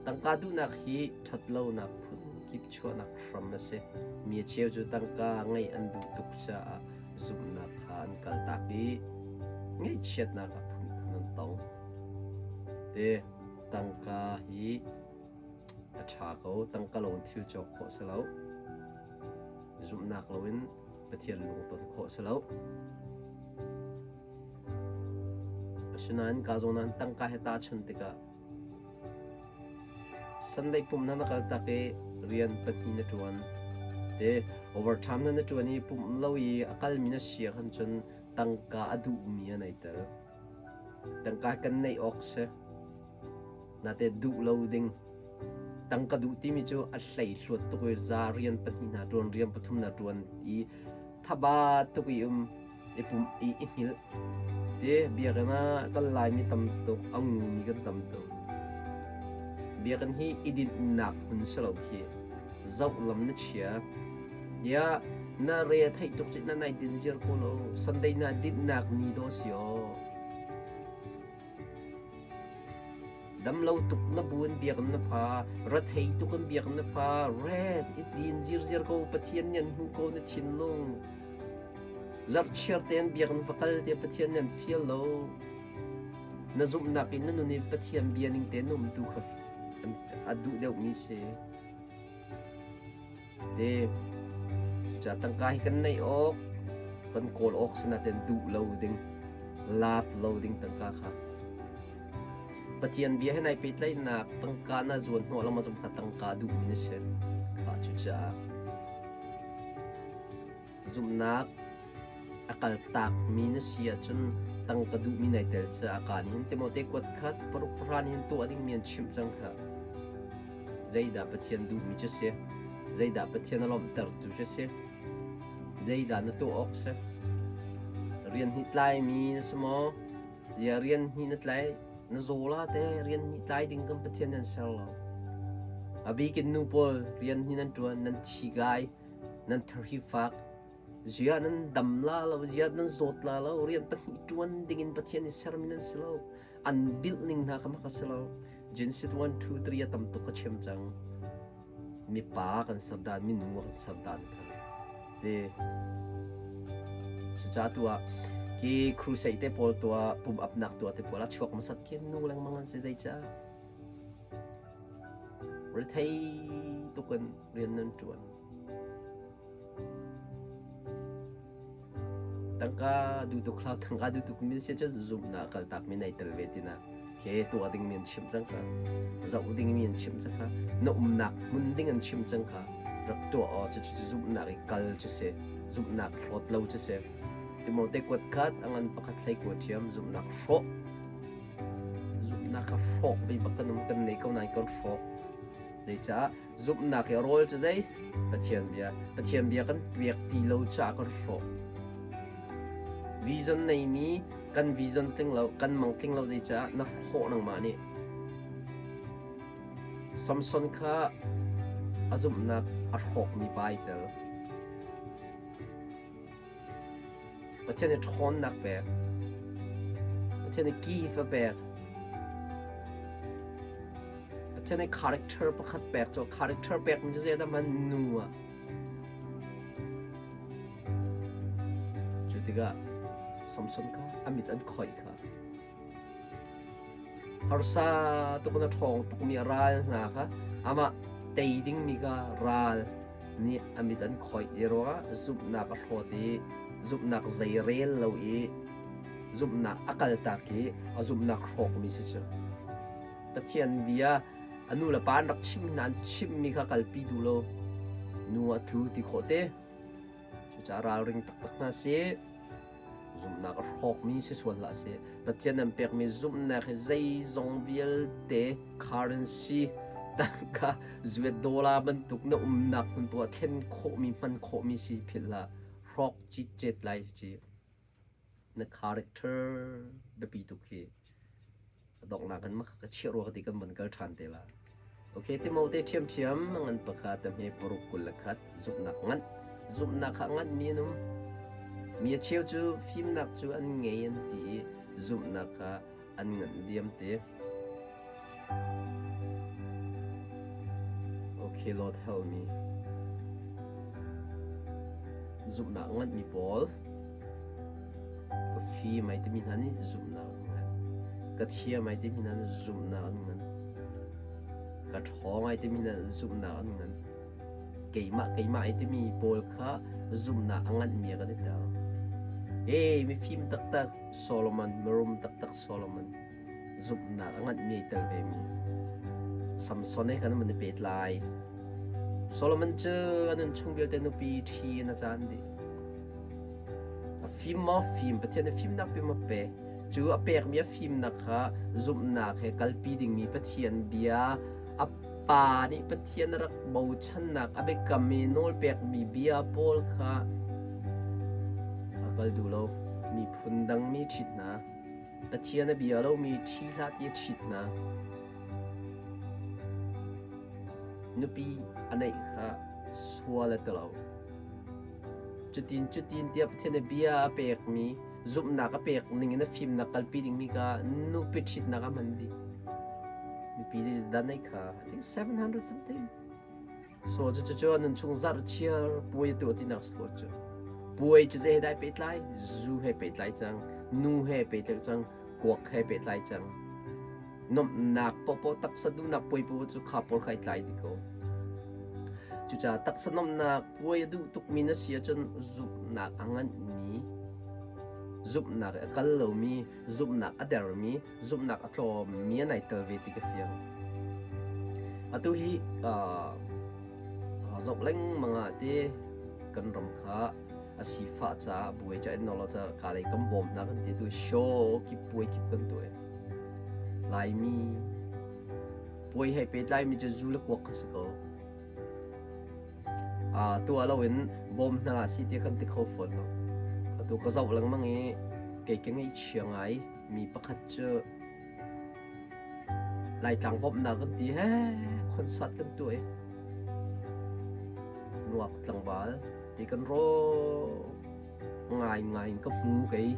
Tangka duhnak hi ṭhatlonak phun kip chuahnak hram a si. Mi a cheu cu tangka ngeih an duh tuk caah zumhnak kha an kaltak i ngaihchiatnak a phunphun an tong. Te tangka hi a ṭha ko, tangka lo in thil cawk khawh si lo. Zumhnak loin Pathian lungton khawh si lo. Asinain ka zawn ah tangka he tahchun tikah Sunday pumh na na kal tak i rian pahnih na ṭuan. Te overtime na na ṭuan i pumh lo i a kalmi na si ahkhan cun tangka a duhmi an ei tel. Tangka kan neih awk si. Nate duh lo ding. Tangka duh timi cu a hleihluat tuk i za rian pahnih hna ṭuan, rian pathum na ṭuan i thaba tuk i um i pum i i hngilh. Ti biakinn ah kal laimi tam tuk, a ngumi kan tam tuk. Biakinn hi i dinhnak hmun si lo khi. Zoh lam na chia. Ya na re a theih tuk cit na nai din ziar ko lo. Sunday na dinhnak ni dawh si aw. Damlo tuk na bu in biakinn na pha, rethei tuk in biakinn na pha, rest i din zirziar ko, Pathian nih an hmuh ko na thinlung. Zarhchiar tein biakinn va kal tiah Pathian nih an fial lo. Na zumhnak in na nun i Pathian bia ning tein na um tu kha a duh deuhmi si. Te ca tangka hi kan neih awk, kan kawl awk sinaten duh lo ding, laat lo ding tangka kha. Pathian bia he nai pehtlaihnak tangka na zuan hnawh lama zum kha tangka duhmi na si. Kha cucaah Zumhnak a kaltakmi na si ahcun tangka duhmi nai tel caah kaa nih hin Timote kuat khat paruk pahra nih hin tuah dingmi an chimh cang kha. Zeidah Pathian duhmi cu si? Zeidah Pathian a lawmhtertu cu si? Zeidah na tuah awk si? Rian hnih tlaimi na si maw? Zia rian hnih na tlai? Na zaw la te rian hnih tlai ding kan Pathian nan ser lo. A bikin nu pawl rian hnih nan ṭuan, nan thi gai. Nan thar hi fak. Ziah nan dam la lo, ziah nan zawt la lo, rian pahnih ṭuan dingin Pathian nih sermi nan si lo. An bilh ning hna kha mak a si lo. Genesis 1, 2, 3 a tam tuk ka chim cang. Mipa kan ser dan, minu kan ser dan kha. Te cucaah tu ah ki crusade te pawl tuah, pum apnak tuah te pawl ah chuak hmasat khi nu lengmang an si zeicah? Rethei tuk in rian nan ṭuan. Tangka duh tuk hlah, tangka duh tuk min si cun zumhnak kaltak mi nei tel ve tina. Ke tuah ding mi an chimh cang kha. Zoh ding mi an chimh cang kha. Na umnak hmun ding an chimh cang kha. Rak tuah aw cu cu zumhnak i kal cu si. Zumhnak hlawt lo cu si. Timote kuat khat a ngan pakhat hlei kua ṭhiam zumhnak hrawh. Zumhnak kha hrawk ve bak kan um kan nei ko nain kan hrawk. Zeicah zumhnak hi a rawl cu zei? Pathian bia. Pathian bia kan pek ti lo caah kan hrawk. Vision neimi kan vision tling lo, kan mang tling lo zeicah na hrawh nangmah nih. Samson kha a zumhnak a hrawkmi pa ai tel. Pathian nih ṭhawnnak pek. Pathian nih kif a pek. Pathian nih character pakhat pek cu character pek mi cu zeidah man nu ah. Cu tikah Samson kha a mit an khoih kha harsa tuk in a ṭhawng tukmi a ral hna kha amah tei dingmi kha ral nih a mit an khoih i ruangah zumhnak a hlawt i zumhnak zeirel lo i zumhnak a kaltak i a zumhnak hrawkmi si cu. Pathian bia a nu le pa an rak chimh hna an chimhmi kha kalpi duh lo nu a tlu ti khawh te. Cucaah ralring taktak hna sih. Zumhnak a hrawkmi si sual hlah sih. Pathian an pekmi zumhnak hi zeizong vialte currency tangka zuet dollar bantuk na umnak hmun poah thlen khawhmi hman khawhmi si philh hlah. Hrawk citcet lai ci. Na character biapi tuk hi. A donghnak in ka chiah rua ka ti kan von kal ṭhan te la. Okay, Timote ṭhiamṭhiam ngan pakhat te hme paruk 21 zumhnak ngan zumhnak kha ngan mi an um. Mi a cheu cu fimnak cu an ngei an ti i zumhnak kha an nganh diam te. Okay, Lord help me. Zumhnak nganh mi pawl Ka fim ai timi hna nih zumhnak an ngan. Ka thiam ai timi hna nih zumhnak an ngan. Ka ṭhawng ai timi hna nih zumhnak an ngan. Keimah keimah ai timi pawl kha zumhnak a nganmi ah kan i tel. Hey, mifim taktak Solomon, mirum taktak Solomon, zumhnak a nganhmi ai tel vemi. Samson he khan an i pehtlai. Solomon cu a nunchung vialte nupi ṭhi in a caan dih. A fim maw fim, Pathian nih fimnak pe maw pe. Cu a pekmi a fimnak kha zumhnak he kalpi dingmi Pathian bia, a pa nih Pathian a rak bochannak a biakam i nawlpekmi bia pawl kha a kal duh lo. Miphun dangmi ṭhit hna. Pathian a bia lomi ṭhi hlah ti a ṭhit hna. Nupi a neih kha sual a ti lo. Cutin cutin tiah Pathian nih bia a pekmi, zumhnak a pek ning in a fimnak kalpi dingmi kha nupi ṭhitnak a hman dih. Nupi dan neih kha I think 700 something. So cucu nun chung zarh chiar puai a tuah tinak si ko cu. Puai cu zei he dah pehtlai? Zu he pehtlai cang, nu he pehtlai cang, kuak he pehtlai cang. Nomhnak popo taksa duhnak puai popo cu kha pawl kha i tlai dih ko. Cucaah taksa nomhnak puai a duh tukmi na si ahcun zumhnak a nganhmi, zumhnak i a kal lomi, zumhnak a dermi, zumhnak a tlawmmi an ai tel ve ti ka fiang. Atu hi uh, zoh lengmang ah ti kan ram kha a sifah caah buai ca in nolo ca ka lei kan bawm hna kan ti tu show kip puai kip kan tuah. Laimi puai hei pehtlai mi cu zu le kuak kha si ko. Tuah loin bawm hna hlah si ti kan ti kho fawn lo. Atu ka zoh lengmang i kei ka ngaihchia ngai mi pakhat cu Laitlang bawmhnak kan ti he concert kan tuah i nuak tlangval ti kan rawk ngai ngai in ka hmu kei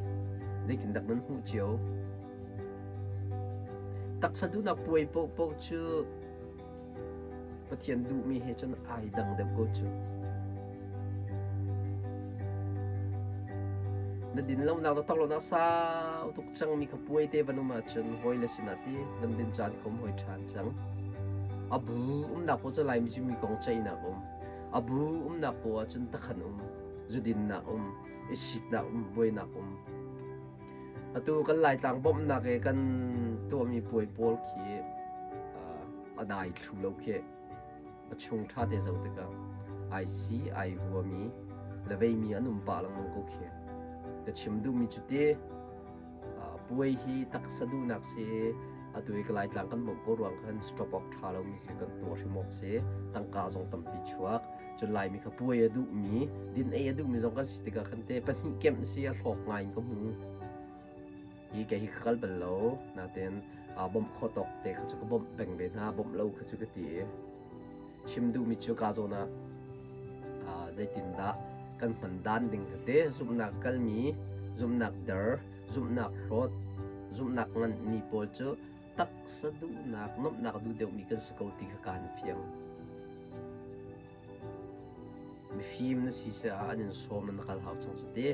zeitindah nan hmuh cio taksa duhnak puai paohpaoh cu Pathian duhmi he cun ai dang deuh ko cu. Na din lonak na tawk lonak sau tuk cangmi kha puai te van um ahcun hawi le sinah ti van din caan kha um hoi ṭhan cang. A bu umnak paoh cu Laimi cu mi kong ceihnak um. A bu umnak paoh ahcun takhan um, zudinnak um, i siknak um, buainak um. Atu kan Laitlang bawmhnak i kan tuahmi puai pawl khi a dai thlu lo khi a chung ṭha te zoh tikah ai si ai vuami le veimi an um pah lengmang ko khi. Ka chim duhmi cu ti puai hi taksa duhnak si atu i ka Laitlang kan bawmh ko ruang khan stop awk ṭha lomi si kan tuah hrim awk si tangka zong tampi chuak Cun Laimi kha puai a duhmi, din ei a duhmi zong kan si tikah khan te pahnih kemh si a hlawk ngai in ka hmu. Hi kei hi ka kal bal lo, nain bawmh khawh tawk te kha cu ka bawmh peng ve hna, bawmh lo kha cu ka ti. Chim duhmi cu ka zawn ah zeitindah kan hman dan ding kha te zumhnak kalmi, zumhnak der, zumhnak hlawt, zumhnak nganmi pawl cu. Taksa duhnak, nuamhnak duh deuhmi kan si ko ti kha kaan fiang. Mifim na si caah an in sawm na kal hau cang cu te.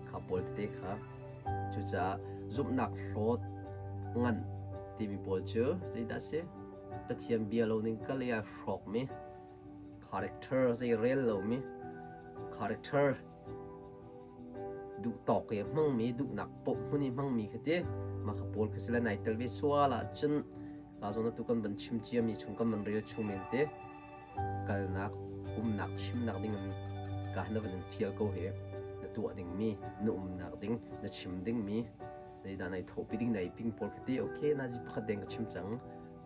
Kha pawl tete kha. Cucaah zumhnak hlawt nganh timi pawl cu zeidah a si? Pathian bia lo ning kal i ai hrawkmi character zei rel lomi character duh tawk i a hmangmi duhnak paoh hmun i hmangmi kha ti mah kha pawl kha si le nai tel ve sual ahcun ka zawn atu kan van chim ciami chung kan van rel chung men te kalnak umnak chimnak ding in ka na van in fial ko he na tuah dingmi na umnak ding na chim dingmi zeidah nai thawhpi ding nai ping pawl kha ti okay na zi pakhat deng ka chim cang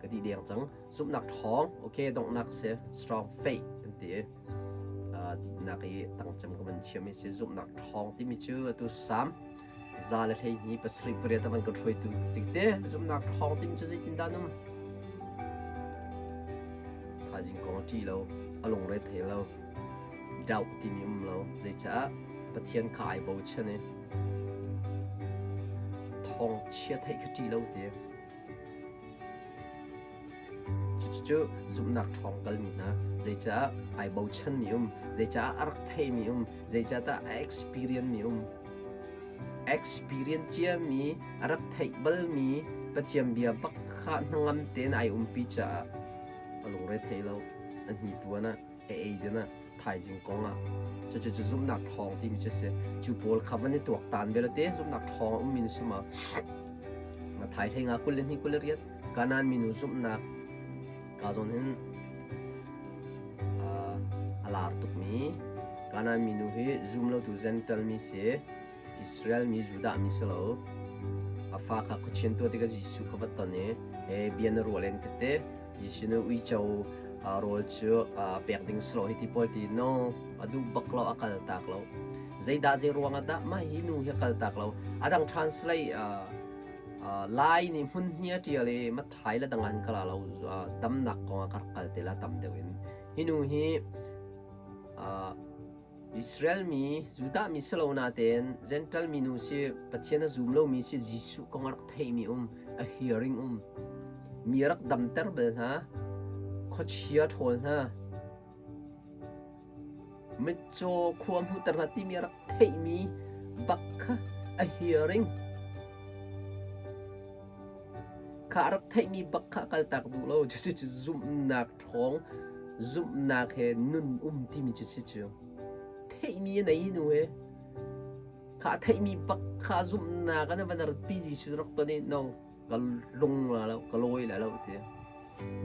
ka dih deng cang zumhnak ṭhawng okay donghnak si strong faith an ti Dihnak i tangcem ka van chiam i si zumhnak ṭhawng timi cu atu Salm 128 a van kan hruaitu tikte zumhnak ṭhawng timi cu zeitindah an um? Thaizing kong a ṭih lo, a lungre thei lo, doubt timi um lo. Zeicah Pathian kha ai bochan i thawngchia theih kha ṭih lo ti. Cucu zumhnak ṭhawng kalmi hna zeicah ai bochanmi um, zeicah a rak theimi um, zeicahdah a experience mi um. Experience ciami, a rak theih balmi Pathian bia bak kha hnangam tein ai umpi caah a lungre thei lo, a hnipuan ah a eidin ah thaizing kong ah cucu cu zumhnak ṭhawng timi cu si cu pawl kha van i tuaktan belte zumhnak ṭhawng a ummi na si ma Mathai hlei nga 22 28 Kanaan minu zumhnak ka zawn hin a lar tukmi Kanaan minu hi zum lotu Gentile mi si Israel mi Judah mi si lo. A fa kha khuachian tuah tikah Jesuh kha va ton i he bia na ruah len kha te. Jesuh nih uico rawl cu pek ding si lo hi ti pawl ti no a duh bak lo a kal tak lo. Zeidah zei ruang ah dah mah hi nu hi a kal tak lo. A dang translate Lai nih hmun hnih a ṭial i Mathai le dang an kala lo damnak kong ah ka rak kal te la tam deuh in. Hi nu hi Israel mi, Judah mi si lo natein Gentile minu si Pathian a zum lomi si Jesuh kong a rak theimi um, a hearing um. Mi rak damter bal hna, khuachia ṭhawl hna, mitcaw khua hmuhter hna timi a rak theihmi bak kha a hearing. Kha a rak theihmi bak kha a kaltak duh lo. Cucu zumhnak ṭhawng zumhnak he nun um timi cu si cu theihmi a nei nu he kha theihmi bak kha zumhnak an van rat pi Jesuh rak ton i no ka lung la lo ka lawi la lo ti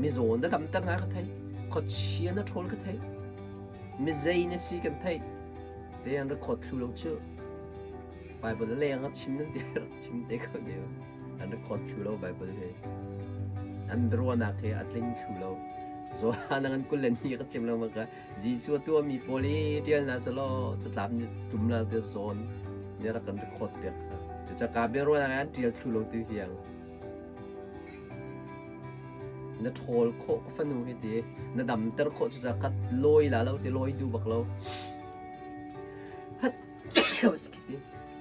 mi zawn na damter na ka thei khuachia na ṭhawl ka thei mi zei na si kan thei te an record thlu lo cu Bible leng a chim nan ti chim te ko deu an record thlu lo Bible he an ruahnak he a tling thlu lo Johan an kul le ni ka chim lo ma ka Jesuh a tuahmi pawl i ṭial na selaw catlap nih tum la te zawn ne rak kan record piak cuca ka bia ruahnak an ṭial thlu lo tu hiang na ṭhawl khawh ka fanu hi ti na damter khawh cuca ka lawi la lo ti lawi duh bak lo Excuse me.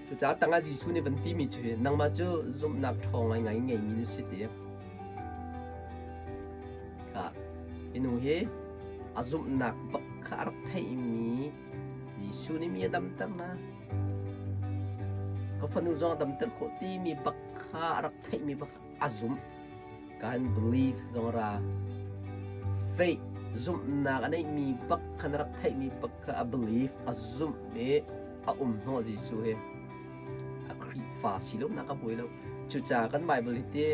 Cucaah tangah Jesuh nih van timi cu hi nangmah cu zumhnak ṭhawng ngaingai ngeimi na si ti. Kha hi nu hi a zumhnak bak kha a rak theihmi Jesuh nih mi a damter na. Ka fanu zong a damter khawh timi bak kha a rak theihmi bak a zumh. Kan belief zong ra. Faith zumhnak a neihmi bak khan rak theihmi bak kha a belief a zumh i a um hnawh Jesuh hi. A Khrihfa si lo nak a buai lo. Cucaah kan Bible hi te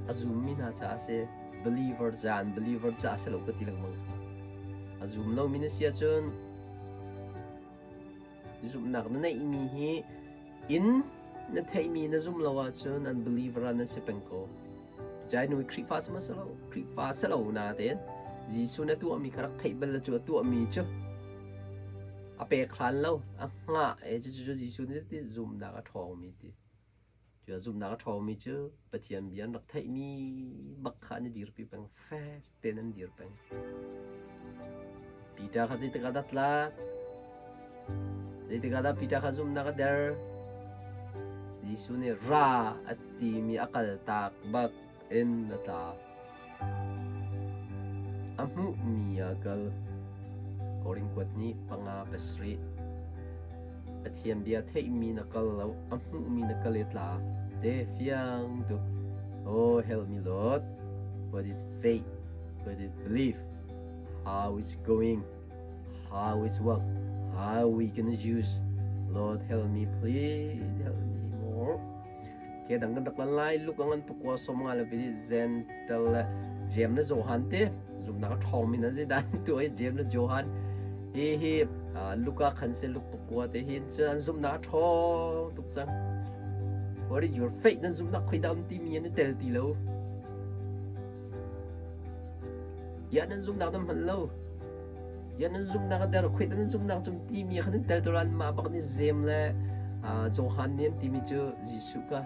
a zummi hna caah a si. Believer ca unbeliever ca a si lo ka ti lengmang. A zum lomi na si ahcun Zumhnak na neihmi hi in na theihmi na zumh lo ahcun unbeliever ah na si peng ko. Jai nu Khrihfa si maw si lo? Khrihfa si lo natein Jesuh na tuahmi kha rak theih bal la cu a tuahmi cu a pek hlan lo a hngah e cu cu Jesuh nih ti zumhnak a ṭhawngmi ti. Cu zumhnak a ṭhawngmi cu Pathian bia an rak theihmi bak kha an i dirpi peng fek tein an dir peng. Peter kha zeitik ah dah tlak? Zeitik ah dah Peter kha zumhnak a der? Jesuh nih ra a timi a kaltak bak in a tla. A hmuhmi ah kal. Korin kuat nih panga pasarih. Pathian bia theihmi na kal lo, a hmuhmi na kal i tla. Te fiang tuk. Oh, help me Lord. What is faith? What is belief? How is going? How is work? How we gonna use? Lord, help me please. Help me more. Ke dang kan rak lan lai luk angan pakua som nga le bi Gentle le Jem le Johan te zumnak a ṭhawng mi nan zeidah tu ai Jem le Johan hi hi Luka khan se luk pakua te hin cun an zumnak a ṭhawng tuk cang. What is your faith nan zumnak khoi dah um ti mi an i tel ti lo. Ya nan zumnak nan hman lo. Ya nan zumnak a der khoi nan zumnak cum ti mi khan tel turan ma bak ni Jem le Johan nih an timi cu Jesuh ka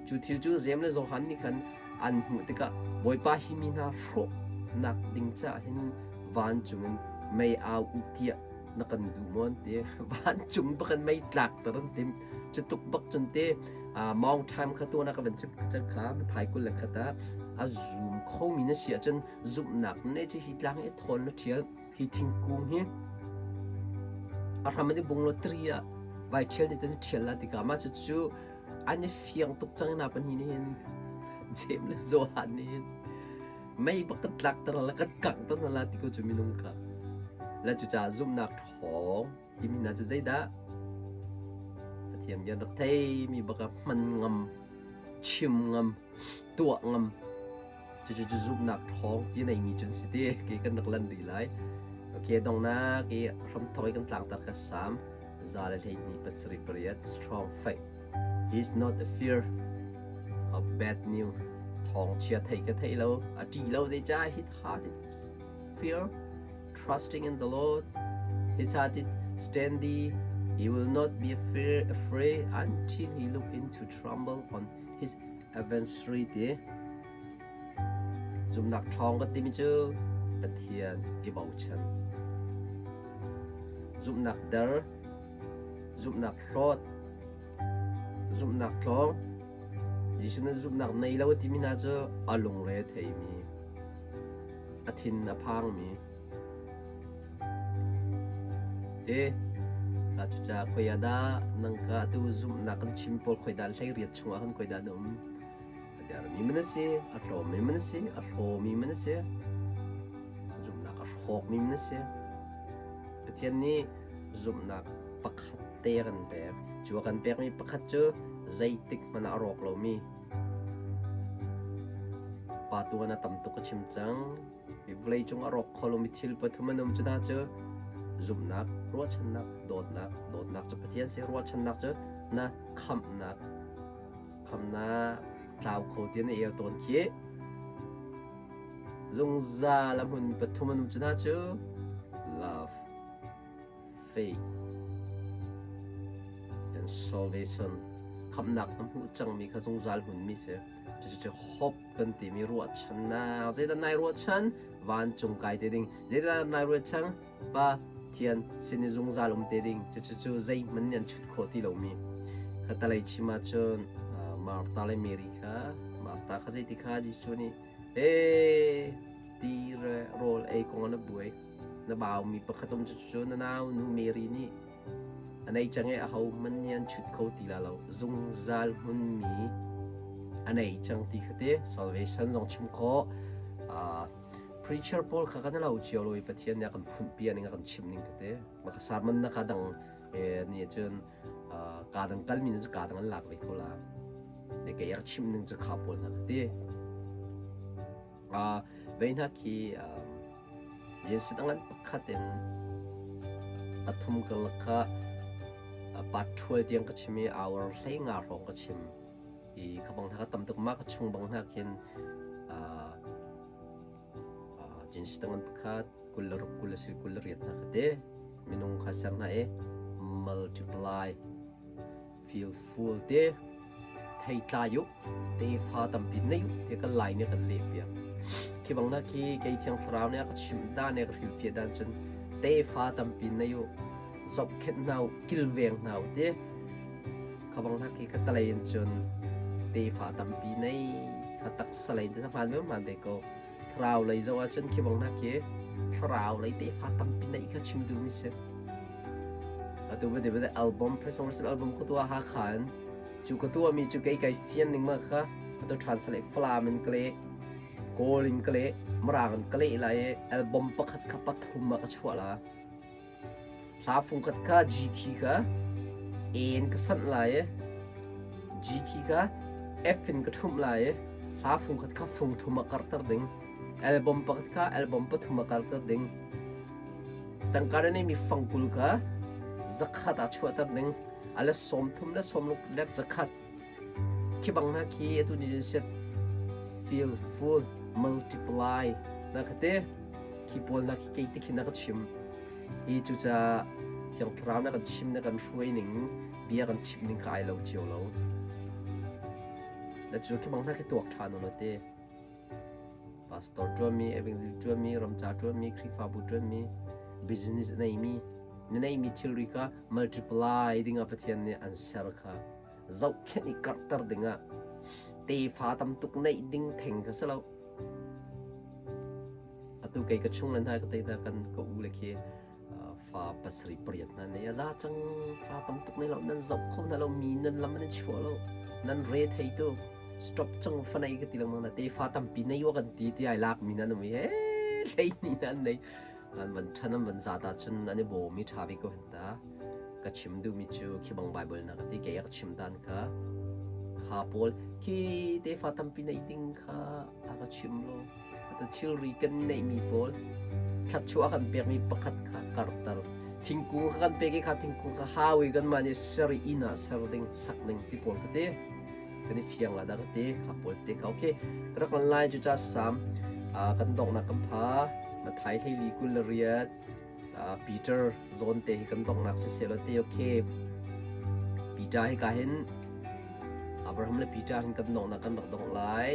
cu thil cu Jem le Johan nih khan an hmuh tikah Bawipa hi mi hna hrawhnak ding caah hin vancung in mei au u tiah na kan duh maw an ti vancung bak in mei tlak ter an tim cu tuk bak cun te mong time kha tuan ka van chim cang kha thai kul le khat ah a zum khomi na si ahcun zumhnak ne chi hi tlang i thawn na thial hi thingkung hi a hram an i bung lo tri ah vai thial ni tan thial la tikah mah cu cu an i fiang tuk cang na pan hi ni hin Jem le Johan ni hin mei bak kan tlak ter la kan kangh ter la ti ko cu minung kha la cu ca zumhnak ṭhawng timi hna cu zeidah Pathian bia rak theimi bak ah hman ngam chim ngam tuah ngam cucu cu zumhnak ṭhawng ti neimi cun si ti ke kan rak lan rih lai okay dongnak i hramthawk i kan tlangtar ka sam za le 12 pasarih pariat strong faith he is not a fear of bad news thawng chia thei ka thei lo a ṭih lo zeicah he heart fear trusting in the Lord his heart is standy he will not be fear, afraid until he look into tremble on his adversary ti zumnak ṭhawng kan timi cu Pathian i bochan zumhnak der zumhnak hlawt zumhnak tlawng Jesuh nih zumhnak nei lo timi hna cu a lungre theimi a thin a phangmi te cucaah khoi ah dah nang ka atu zumhnak kan chim pawl khoi dah hlei riat chungah khan khoi dah na um a dermi man a si a hlawmmi man a si a hlawmi man a si zumhnak a hrawkmi man a si Pathian nih zumhnak pakhat te a kan pek cu a kan pekmi pakhat cu zeitik hmanh ah a rawk lomi Pa tuan a tam tuk a chim cang. Hi vawleicung a rawk kho lomi thil pathum an um cu hna cu zumhnak, ruahchannak, dawtnak. Dawtnak cu Pathian si, ruahchannak cu na khamhnak. Khamhnak tlau kho ti na el tawn khi. Zungzal a hmun pathum an um cu hna cu love, faith and salvation khamhnak na hmuh cangmi kha zungzal hmunmi si cucu hope kan timi ruahchannak zeidah nai ruahchan vancung kai te ding zeidah nai ruahchan Pathian sin i zungzal um te ding cucu cu zeihmanh nih an chut khawh ti lomi khatalei chim ahcun Martha le Mary kha Martha kha zeiti kha Jesuh nih he ti rawl ei kong na buai Na baumi pakhat um cu na nau nu Mary nih a nei cang i ahohmanh nih an chut kho ti la lo. Zungzal hmunmi a nei cang ti kha te salvation zong chim khawh. Uh, preacher pawl kha kan lo cio lo i Pathian nih a kan phunhpi ning a kan chim ning kha te. Maka sermon na ka dang eh nih cun uh, ka dang kalmi cu ka dang an lak ve kho la. Te kei a chim ning cu kha pawl hna kha te. Uh, vei hna khi uh, Jesuh dang an pakhat in pathum karlak kha part ṭhual tiang ka chim i hour hlei nga hrawng ka chim i ka bang hna ka tam tuk ma ka chung bang hna khin uh, uh, Jesuh dang an pakhat kul le ruk 20 le sil 28 hna kha te minung kha ser hna i multiply feel full te thei tlai u tefa tampi nei u ti kan lai nih kan leh piak khi bang na khi kei thiang thlarau nih a ka chimh dan ne ka hrilhfiah dan cun tefa tampi nei u zohkhenh hna u kilveng hna u ti. Kha bang hna khi ka talei in cun tefa tampi nei kha taksa lei te hmaan ve hmaan ve ko. Thlarau lei zoh ahcun khi bang hna khi thlarau lei tefa tampi neih kha chim duhmi si. Atu bade bade album Praise and Worship album ka tuah Hakha in cu ka tuahmi cu kei kai fian ning ma kha atu translate Falam in ka leh Kawl in ka leh Mirang in ka leh lai i album pakhat kha pathum ah ka chuah la. Hla fungkhat kha G key kha A in ka sanh lai i G key kha F in ka ṭhumh lai i hla fungkhat kha fung thum ah karhter ding. Album pakhat kha album pathum ah karhter ding. Tangka na neihmi fangkul kha zakhat ah chuahter ding. A le 30 le 60 le zakhat. Khi bang hna khi atu ni set feel full multiply na ka te khi pawl na khi kei te khi na ka chim i cucaah Thiang Thlarau na kan chim na kan hruai ning bia kan chim ning kha ai lo cio lo na cu khi bang hna khi tuak ṭhan u te Pastor ṭuanmi, evangelist ṭuanmi, ramca ṭuanmi, Khrihfabu ṭuanmi, business a neimi, na neimi thilri kha multiply dingah Pathian nih an ser kha zohkhenh i karhter dingah tefa tam tuk neih ding theng kha si lo. Atu kei ka chung le hna ka te hna kan ka u le khi fa pasarih pariat hna nei a za cang fa tam tuk nei lo nan zoh kho hna lo mi nan lam nan chuah lo nan re thei tu stop cang fa nei ka ti lengmang na te fa tampi nei wa kan ti ti ai lak mi nan um i he hlei ni nan nei an van than an van za ta cun an i bawm i tha ve ko hen ta ka chim duhmi cu khi bang Bible na ka ti kei ka chim dan kha kha pawl khi tefa tampi nei ding kha a ka chim lo atu thilri kan neihmi pawl thlatchuah kan pekmi pakhat kha karter thingkung kha kan pek i kha thingkung kha hau i kanmah nih ser i inn ah ser ding sak ding ti pawl ka ti kan i fiang la dah ka ti kha pawl te kha okay ka rak lan lai cu ca sam kan donghnak kan pha Mathai hleili 28 Peter zawn te hi kan donghnak si seh law ti okay Peter hi ka hin Abraham le Peter hin kan donghnak kan rak dongh lai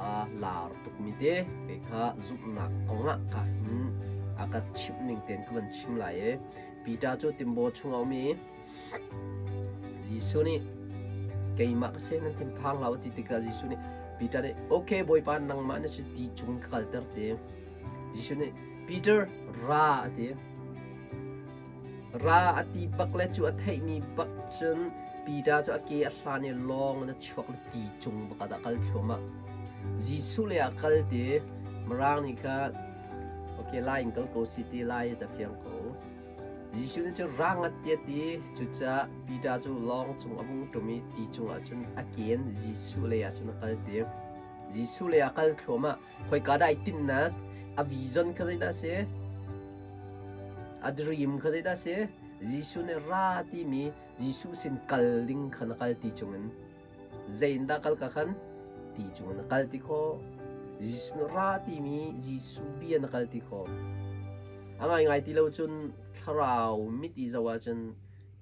A lar tukmi te kei kha zumhnak kongah ka hin a ka chimh ning tein ka van chim lai i Peter cu timbaw chung a um i Jesuh nih keimah ka si nan thinphang hlah u ti tikah Jesuh nih Peter nih okay Bawipa nangmah na si ti cung ka kalter ti. Jesuh nih Peter ra a ti. Ra a ti bak le cu a theihmi bak cun Peter cu a ke a hlan i lawng in a chuak le ti cung bak ah dah a kal thluahmah. Jesuh lei ah kal ti Mirang nih kha okay lai in kal ko si ti lai ta fiang ko. Jesuh nih cun ra ngat ti a ti. Cucaah Peter cu lawng cung a vung ṭum i ti cungah cun a ken Jesuh lei ah cun a kal ti. Jesuh lei ah kal thluahmah. Khoika dah ai tinhnak? A vision kha zeidah a si? A dream kha zeidah a si? Jesuh nih ra timi Jesuh sin kal ding khan a kal ti chungin zei in dah kal ka khan ti chungin a kal ti khawh. Jesuh nih ra timi Jesuh bia na kal ti khawh. A ngaingai ti lo cun thlarau mit i zoh ahcun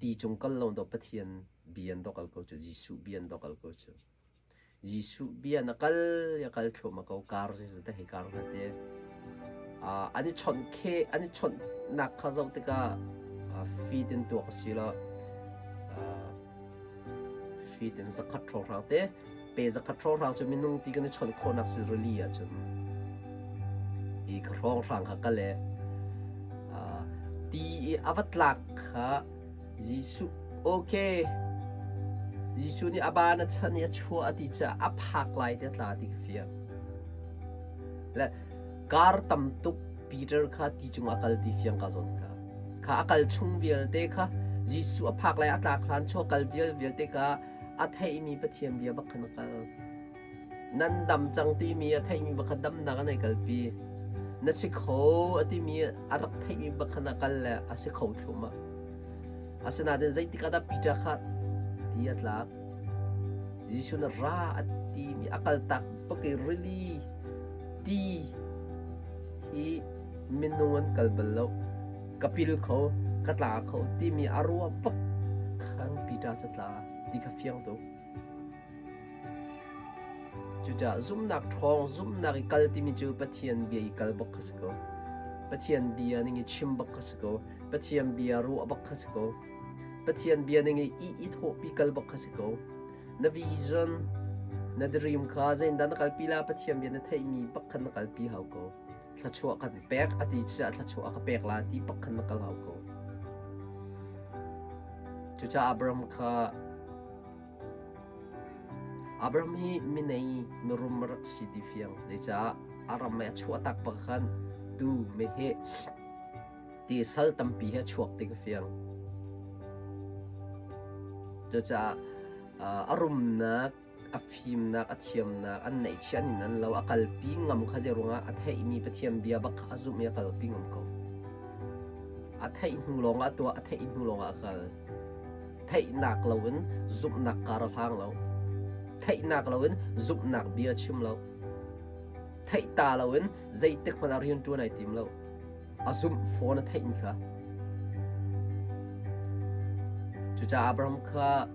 ti cung kal lo dawh Pathian bia an dawh kal ko cu Jesuh bia an dawh kal ko cu. Jesuh bia na kal ya kal thluahmah ko kar zeizat hei kar hnga te. An i chawnh khe an i chawnhnak kha zoh tikah feet in tuak a si lo. Feet in zakhat hrawnghrang te pe zakhat hrawnghrang cu minung ti kan i chawnh khawhnak si rili ahcun hi ka hrawnghrang kha kal e ti i a va tlak kha Jesuh okay Jesuh nih a ban a chan i a chuah a ti caah a phak lai te tla ti ka fiang. Le kar tam tuk Peter kha ti cung a kal ti fiang ka zawn kha. Kha a kal chung vialte kha Jesuh a phak lai a tlak hlan chuah kal vial vialte kha a theihmi Pathian bia bak khan a kal. Nan dam cang timi a theihmi pakhat damnak an hei kalpi. Na si kho a timi a rak theihmi pakhat a kal le a si kho thluahmah. Asinain zeitik ah dah Peter kha ti a tlak? Jesuh nih ra a timi a kaltak bak i rili ti hi minung an kal bal lo. Ka pil kho, ka tla kho timi a ruah bak khan Peter cu tla ti kha fiang tuk. Cucaah zumhnak ṭhawng, zumhnak i kal timi cu Pathian bia i kal bak kha si ko. Pathian bia ning i chim bak kha si ko. Pathian bia ruah bak kha si ko. Pathian bia ning i i i thawhpi kal bak kha si ko. Na vision, na dream kha zeitindah na kalpi la Pathian bia na theihmi bak khan na kalpi hau ko. Thluachuah kan pek a ti chiah thluachuah a ka pek la ti bak khan na kal hau ko. Cucaah Abraham kha Abraham hi minei mirum a rak si ti fiang. Zeicah a ram i a chuahtak bak khan tuu, meheh ti sal tampi he a chuak ti ka fiang. Cucaah a rumnak, a fimnak, a thiamnak, an neihchiah nin an lo, a kalpi ngam kha zei ruangah a theihmi Pathian bia bak kha a zumh i a kalpi ngam ko. A theih hnu lawngah a tuah, a theih hnu lawngah a kal. Theihnak loin zumhnak kar a hlang lo. Theihnak loin zumhnak bia chim lo. Theih ta loin zeitik hmanh ah rian ṭuan ai tim lo. A zumh fawn a theihmi kha. Cucaah Abraham kha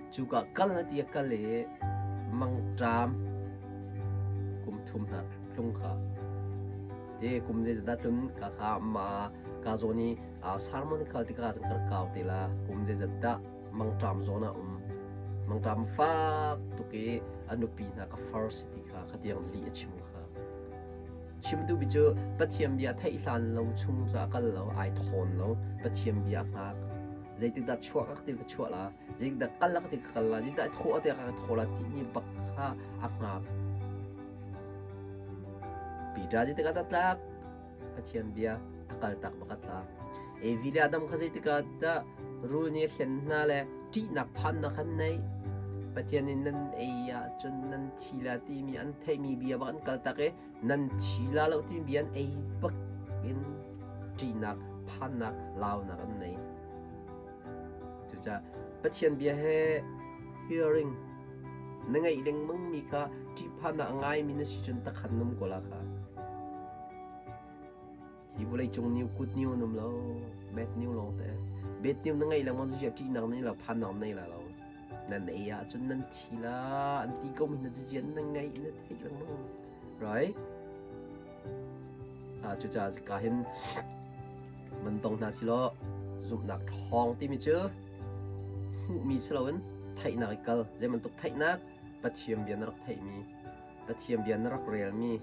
Cuka kal na ti a kal i mangṭam kum thum hna tlung kha te kum zeizat dah tlun ka kha ma ka zawn i sermon khal tikah cun ka rak kau te la kum zeizat dah mangṭam zawn ah um mangṭam fak tuk i a nupi hna ka far si ti kha khatiang lih a chim kha chimtu bi cu Pathian bia theih hlan lo chung cu a kal lo ai thawn lo Pathian bia hngak Zeitikdah chuak ak ti ka chuah la, zeitikdah kal ak ti ka kal la, zeitikdah thawh ak ti ka thaw la timi bak kha a hngak. Peter zeitikah dah tlak? Pathian bia a kal tak bak a tla. Evi le Adam kha zeitikah dah rul nih a hlen hna le ṭihnak phannak an nei. Pathian in nan ei ahcun nan thi la timi an theihmi bia bak an kal tak i nan thi la lo timi bia an ei bak in ṭihnak, phannak, launak an nei. Cucaah Pathian bia he hearing na ngeih lengmangmi kha ṭihphannak a ngaimi na si cun takhan num ko la kha. Hi vawleicung new good new an um lo, bad new lawng te. Bad new na ngeih lengmang cu ṭihnak na nei lo, phannak na nei la lo. Nan ei ahcun nan thi la, an ti ko mi na jian na ngeih na theih lengmang. Right? Cucaah ka hin man tong hna silaw zumhnak ṭhawng timi cu hmuhmi si loin theihnak i kal. Zei bantuk theihnak? Pathian bia na rak theihmi, Pathian bia na rak relmi,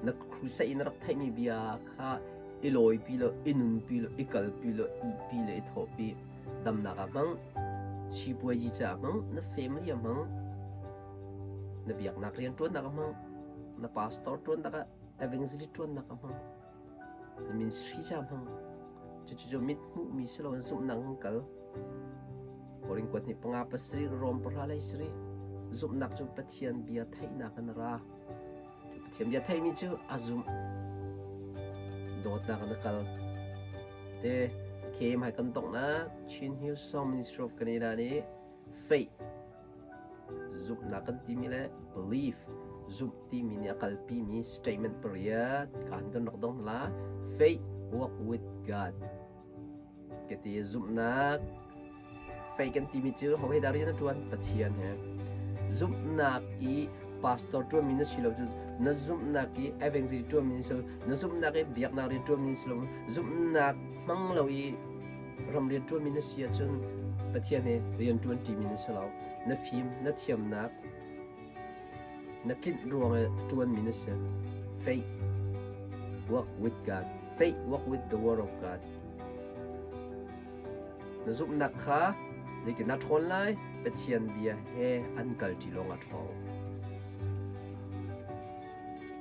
na crusade na rak theihmi bia kha i lawipi law, i nunpi law, i kalpi law, ihpi le i thawhpi. Damnak ah hmang, sipuazi caah hmang, na family ah hmang, na biaknak rianṭuannak ah hmang, na pastor ṭuannak ah evangelist ṭuannak ah hmang, na ministry ca hmang. Cucu mit hmuhmi si loin zumhnak in kal. Korin kuat nih panga pasarih Rom pahra lei sarih zumhnak cu Pathian bia theihnak in a ra. Pathian bia theihmi cu a zumh. Dawtnak in a kal. Te KM hai kan donghnak Chin Hillsong Ministry of Canada nih faith Zumhnak kan timi le belief zumh timi nih a kalpimi statement pariat kaan kan rak dong la. Faith walk with God. Kati zumhnak faith kan timi cu ho he dah rian a ṭuan? Pathian he. Zumhnak i pastor ṭuanmi na si lo cu na zumhnak i evangelist ṭuanmi na si lo na zumhnak i biaknak rian ṭuanmi na si lo zumhnak hmang lo i ram rian ṭuanmi na si ahcun Pathian he rian ṭuan ṭimi na si lo. Na fim, na thiamnak, na tlinh ruang i ṭuanmi na si. Faith, walk with God. Faith, walk with the word of God. Na zumhnak kha zeitin na ṭhawn lai? Pathian bia he an kalṭi lawng ah ṭhawng.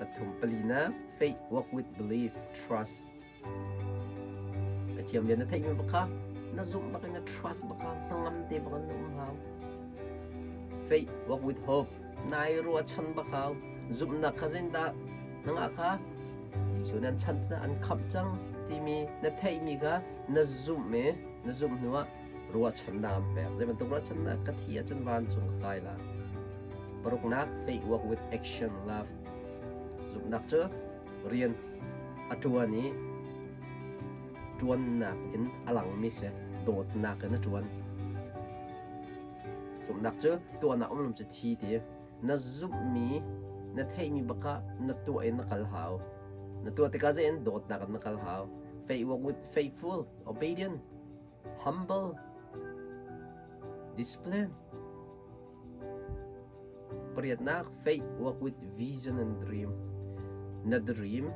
Pathum palinak, faith, walk with belief, trust. Pathian bia na theihmi bak kha na zumh bak in na trust bak kha hnangam te bak in na um hau. Faith walk with hope. Nai ruahchan bak hau. Zumhnak kha zeitindah nangah kha Jesuh nih an chanh an khamh cang timi na theihmi kha na zumh i na zumh hnuah ruahchannak an pek. Zei bantuk ruahchannak ka thi ahcun vancung ka kai la. Paruknak faith walk with action love. Zumhnak cu rian a ṭuan i ṭuannak in a langmi si dawtnak in a ṭuan. Zumhnak cu tuahnak um lo cu thi ti na zumhmi na theihmi bak ah na tuah in na kal hau. Na tuah tikah zein dawtnak in na kal hau. Faith walk with faithful, obedient, humble, discipline. Pariatnak, faith walk with vision and dream. Na dream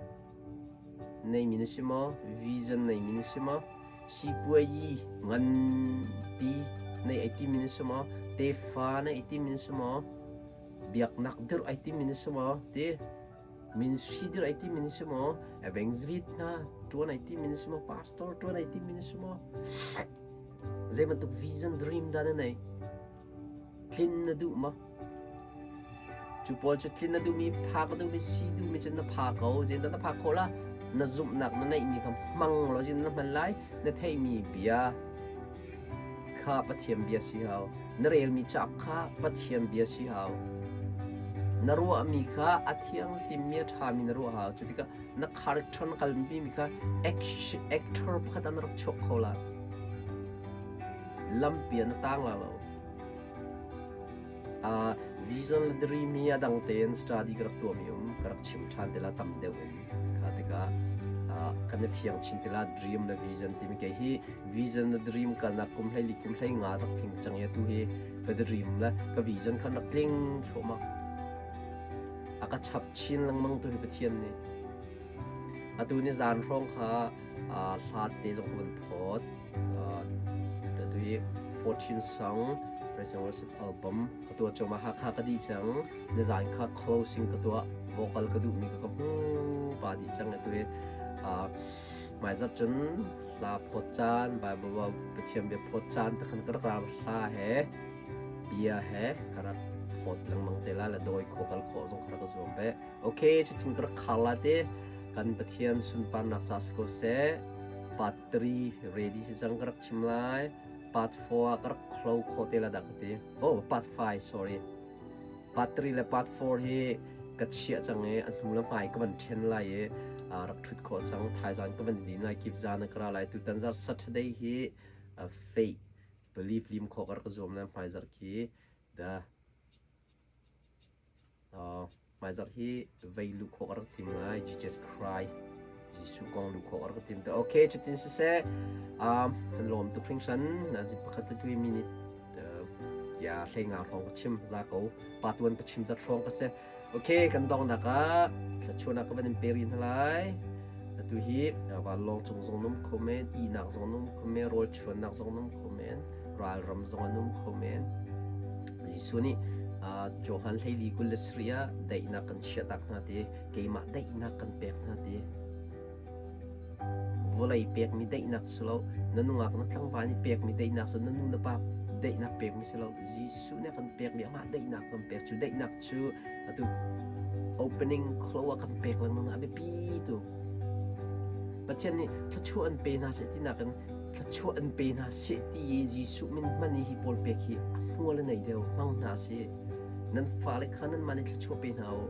neimi na si maw? Vision neimi na si maw? Sipuayi nganpi nei ai timi na si maw? Tefa nei ai timi na si maw? Biaknak dirh ai timi na si maw? Ti ministry dirh ai timi na si maw? Evangelist hna tuan ai timi na si maw? Pastor tuan ai timi na si maw? Zei bantuk vision dream dah na nei? Tlin na duh maw? Cu pawl cu tlin na duhmi, phak na duhmi, si duhmi cu na pha ko. Zeidah na phak khawh la? Na zumhnak na neihmi kha hmang law zeidah na hman lai? Na theihmi bia kha Pathian bia si hau. Na relmi cauk kha Pathian bia si hau. Na ruahmi kha a thianghlimmi a ṭhami na ruah hau. Cu tikah na character na kalmi kha actor pakhat ah na rak chuak kho la. Lampi ah na tang la lo. Uh, vision le dream hi a dang tein study ka rak tuahmi um ka rak chim ṭhan te la tam deuh in kha tikah uh, kan i fiang chin te la dream le vision timi kei hi vision le dream kalnak kum hlei li kum hlei nga rak tling cang i atu hi ka dream le ka vision khan rak tling thluahmah a ka chap chin lengmang tu hi Pathian nih atu ni zan hrawng kha uh, hlat te zong ka van phawt Atu hi 14 song Praise and Worship album ka tuah cuma Hakha ka dih cang. Nizan kha closing ka tuah. Vocal ka duhmi ka ka hmu pa dih cang atu hi hmaizarh cun hla phawt caan Bible Pathian bia phawt caan te khan ka rak ra hla he bia he ka rak phawt lengmang te la le dawi khawh kal khawh zong ka rak zuam ve. Okay, cutin ka rak khar la te kan Pathian sunparnak ca si ko seh. Part 3 ready si cang ka rak chim lai. Part 4 ah ka rak khlo kho te la dah ka ti. Oh, part 5, sorry. Part 3 le part 4 hi ka chiah cang i a hnu le hmai ka van ṭhen lai i rak ṭhut khawh cang. Thaizan ka van din lai, kip zan ah ka ra lai. Tutan zar Saturday hi faith belief lim khawh ka rak zuam lai hmaizarh khi the Hmaizarh hi vei luh khawh ka rak tim lai. Jesus Christ. Jesuh kong luh khawh ka rak tim te. Okay, cutin siseh. Um, kan lawm tuk hringhran. Nazi pakhat tu tui minute ya hlei nga hrawng ka chim za ko. Pa tuan ka chim zat hrawng ka si. Okay, kan dongnak ah thlachuanak ka van in pe rih hna lai. Atu hi vanlawng cung zong num kho men, ihnak zong num kho men, rawl chuannak zong num kho men. Ralram zong an um kho men. Jesuh nih Johan 14 27 ah daihnak kan chiahtak hna ti, keimah daihnak kan pek hna ti. Vawlei pekmi daihnak si lo, na nungak na tlangval nih pekmi daihnak si na nu na pa daihnak pekmi si lo, Jesuh nih a kan pekmi amah daihnak kan pek. Cu daihnak cu atu opening close a kan pek lengmang a biapi tu. Pathian nih thluachuah an pe hna seh tinak in thluachuah an pe hna seh ti i Jesuh min hman i hi pawl pek hi a hmual a nei deuh hmang hna sih. Nan fale kha nanmah nih thluachuah pe hna u.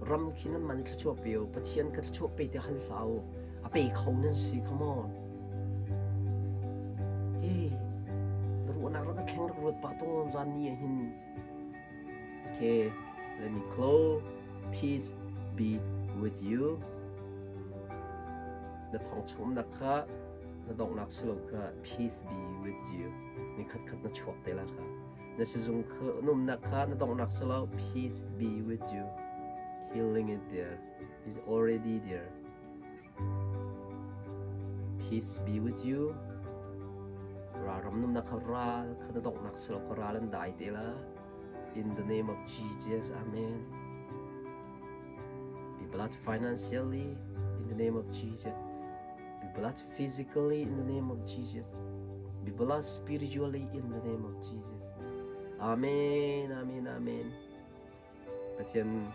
Ram khi nanmah nih thluachuah pe u. Pathian kha thluachuah pe tiah hal hlah u. A pe kho nan si, come on. Hey, na ruahnak rak thleng rak ruat pah tung zan ni ah hin. Okay, let me close. Peace be with you. Na thong chungnak kha na donghnak si lo kha peace be with you. Ni khat khat na chuak te la kha. Na sizung kha numnak kha na donghnak si lo peace be with you. Healing is there. Is already there. Peace be with you. Ralram numnak kha ral kha na donghnak si lo kha ral an dai te la. In the name of Jesus, Amen. Be blessed financially in the name of Jesus. Be blessed physically in the name of Jesus. Be blessed spiritually in the name of Jesus. Amen, amen, amen. Pathian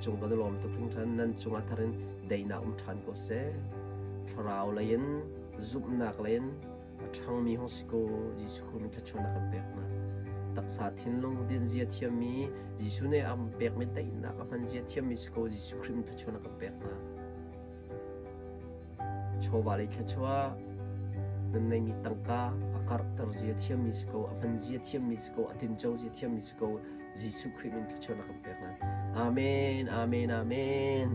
cung kan i lawm tuk hringhran. Nan cungah thar in daihnak um ṭhan ko seh. Thlarau lei in, zumhnak lei in a ṭhangmi hung si ko. Jesuh Khrih min thluachuahnak kan pek hna. Taksa thinlung dinzia thiammi Jesuh nih a pekmi daihnak a hmanzia thiammi si ko. Jesuh Khrih min thluachuahnak kan pek hna. Chawva lei thluachuah nan neimi tangka a karhter zia thiammi si ko, a hman zia thiammi si ko, a tinco zia thiammi si ko. Jesuh Khrih min thluachuahnak kan pek hna. Amen, amen, amen.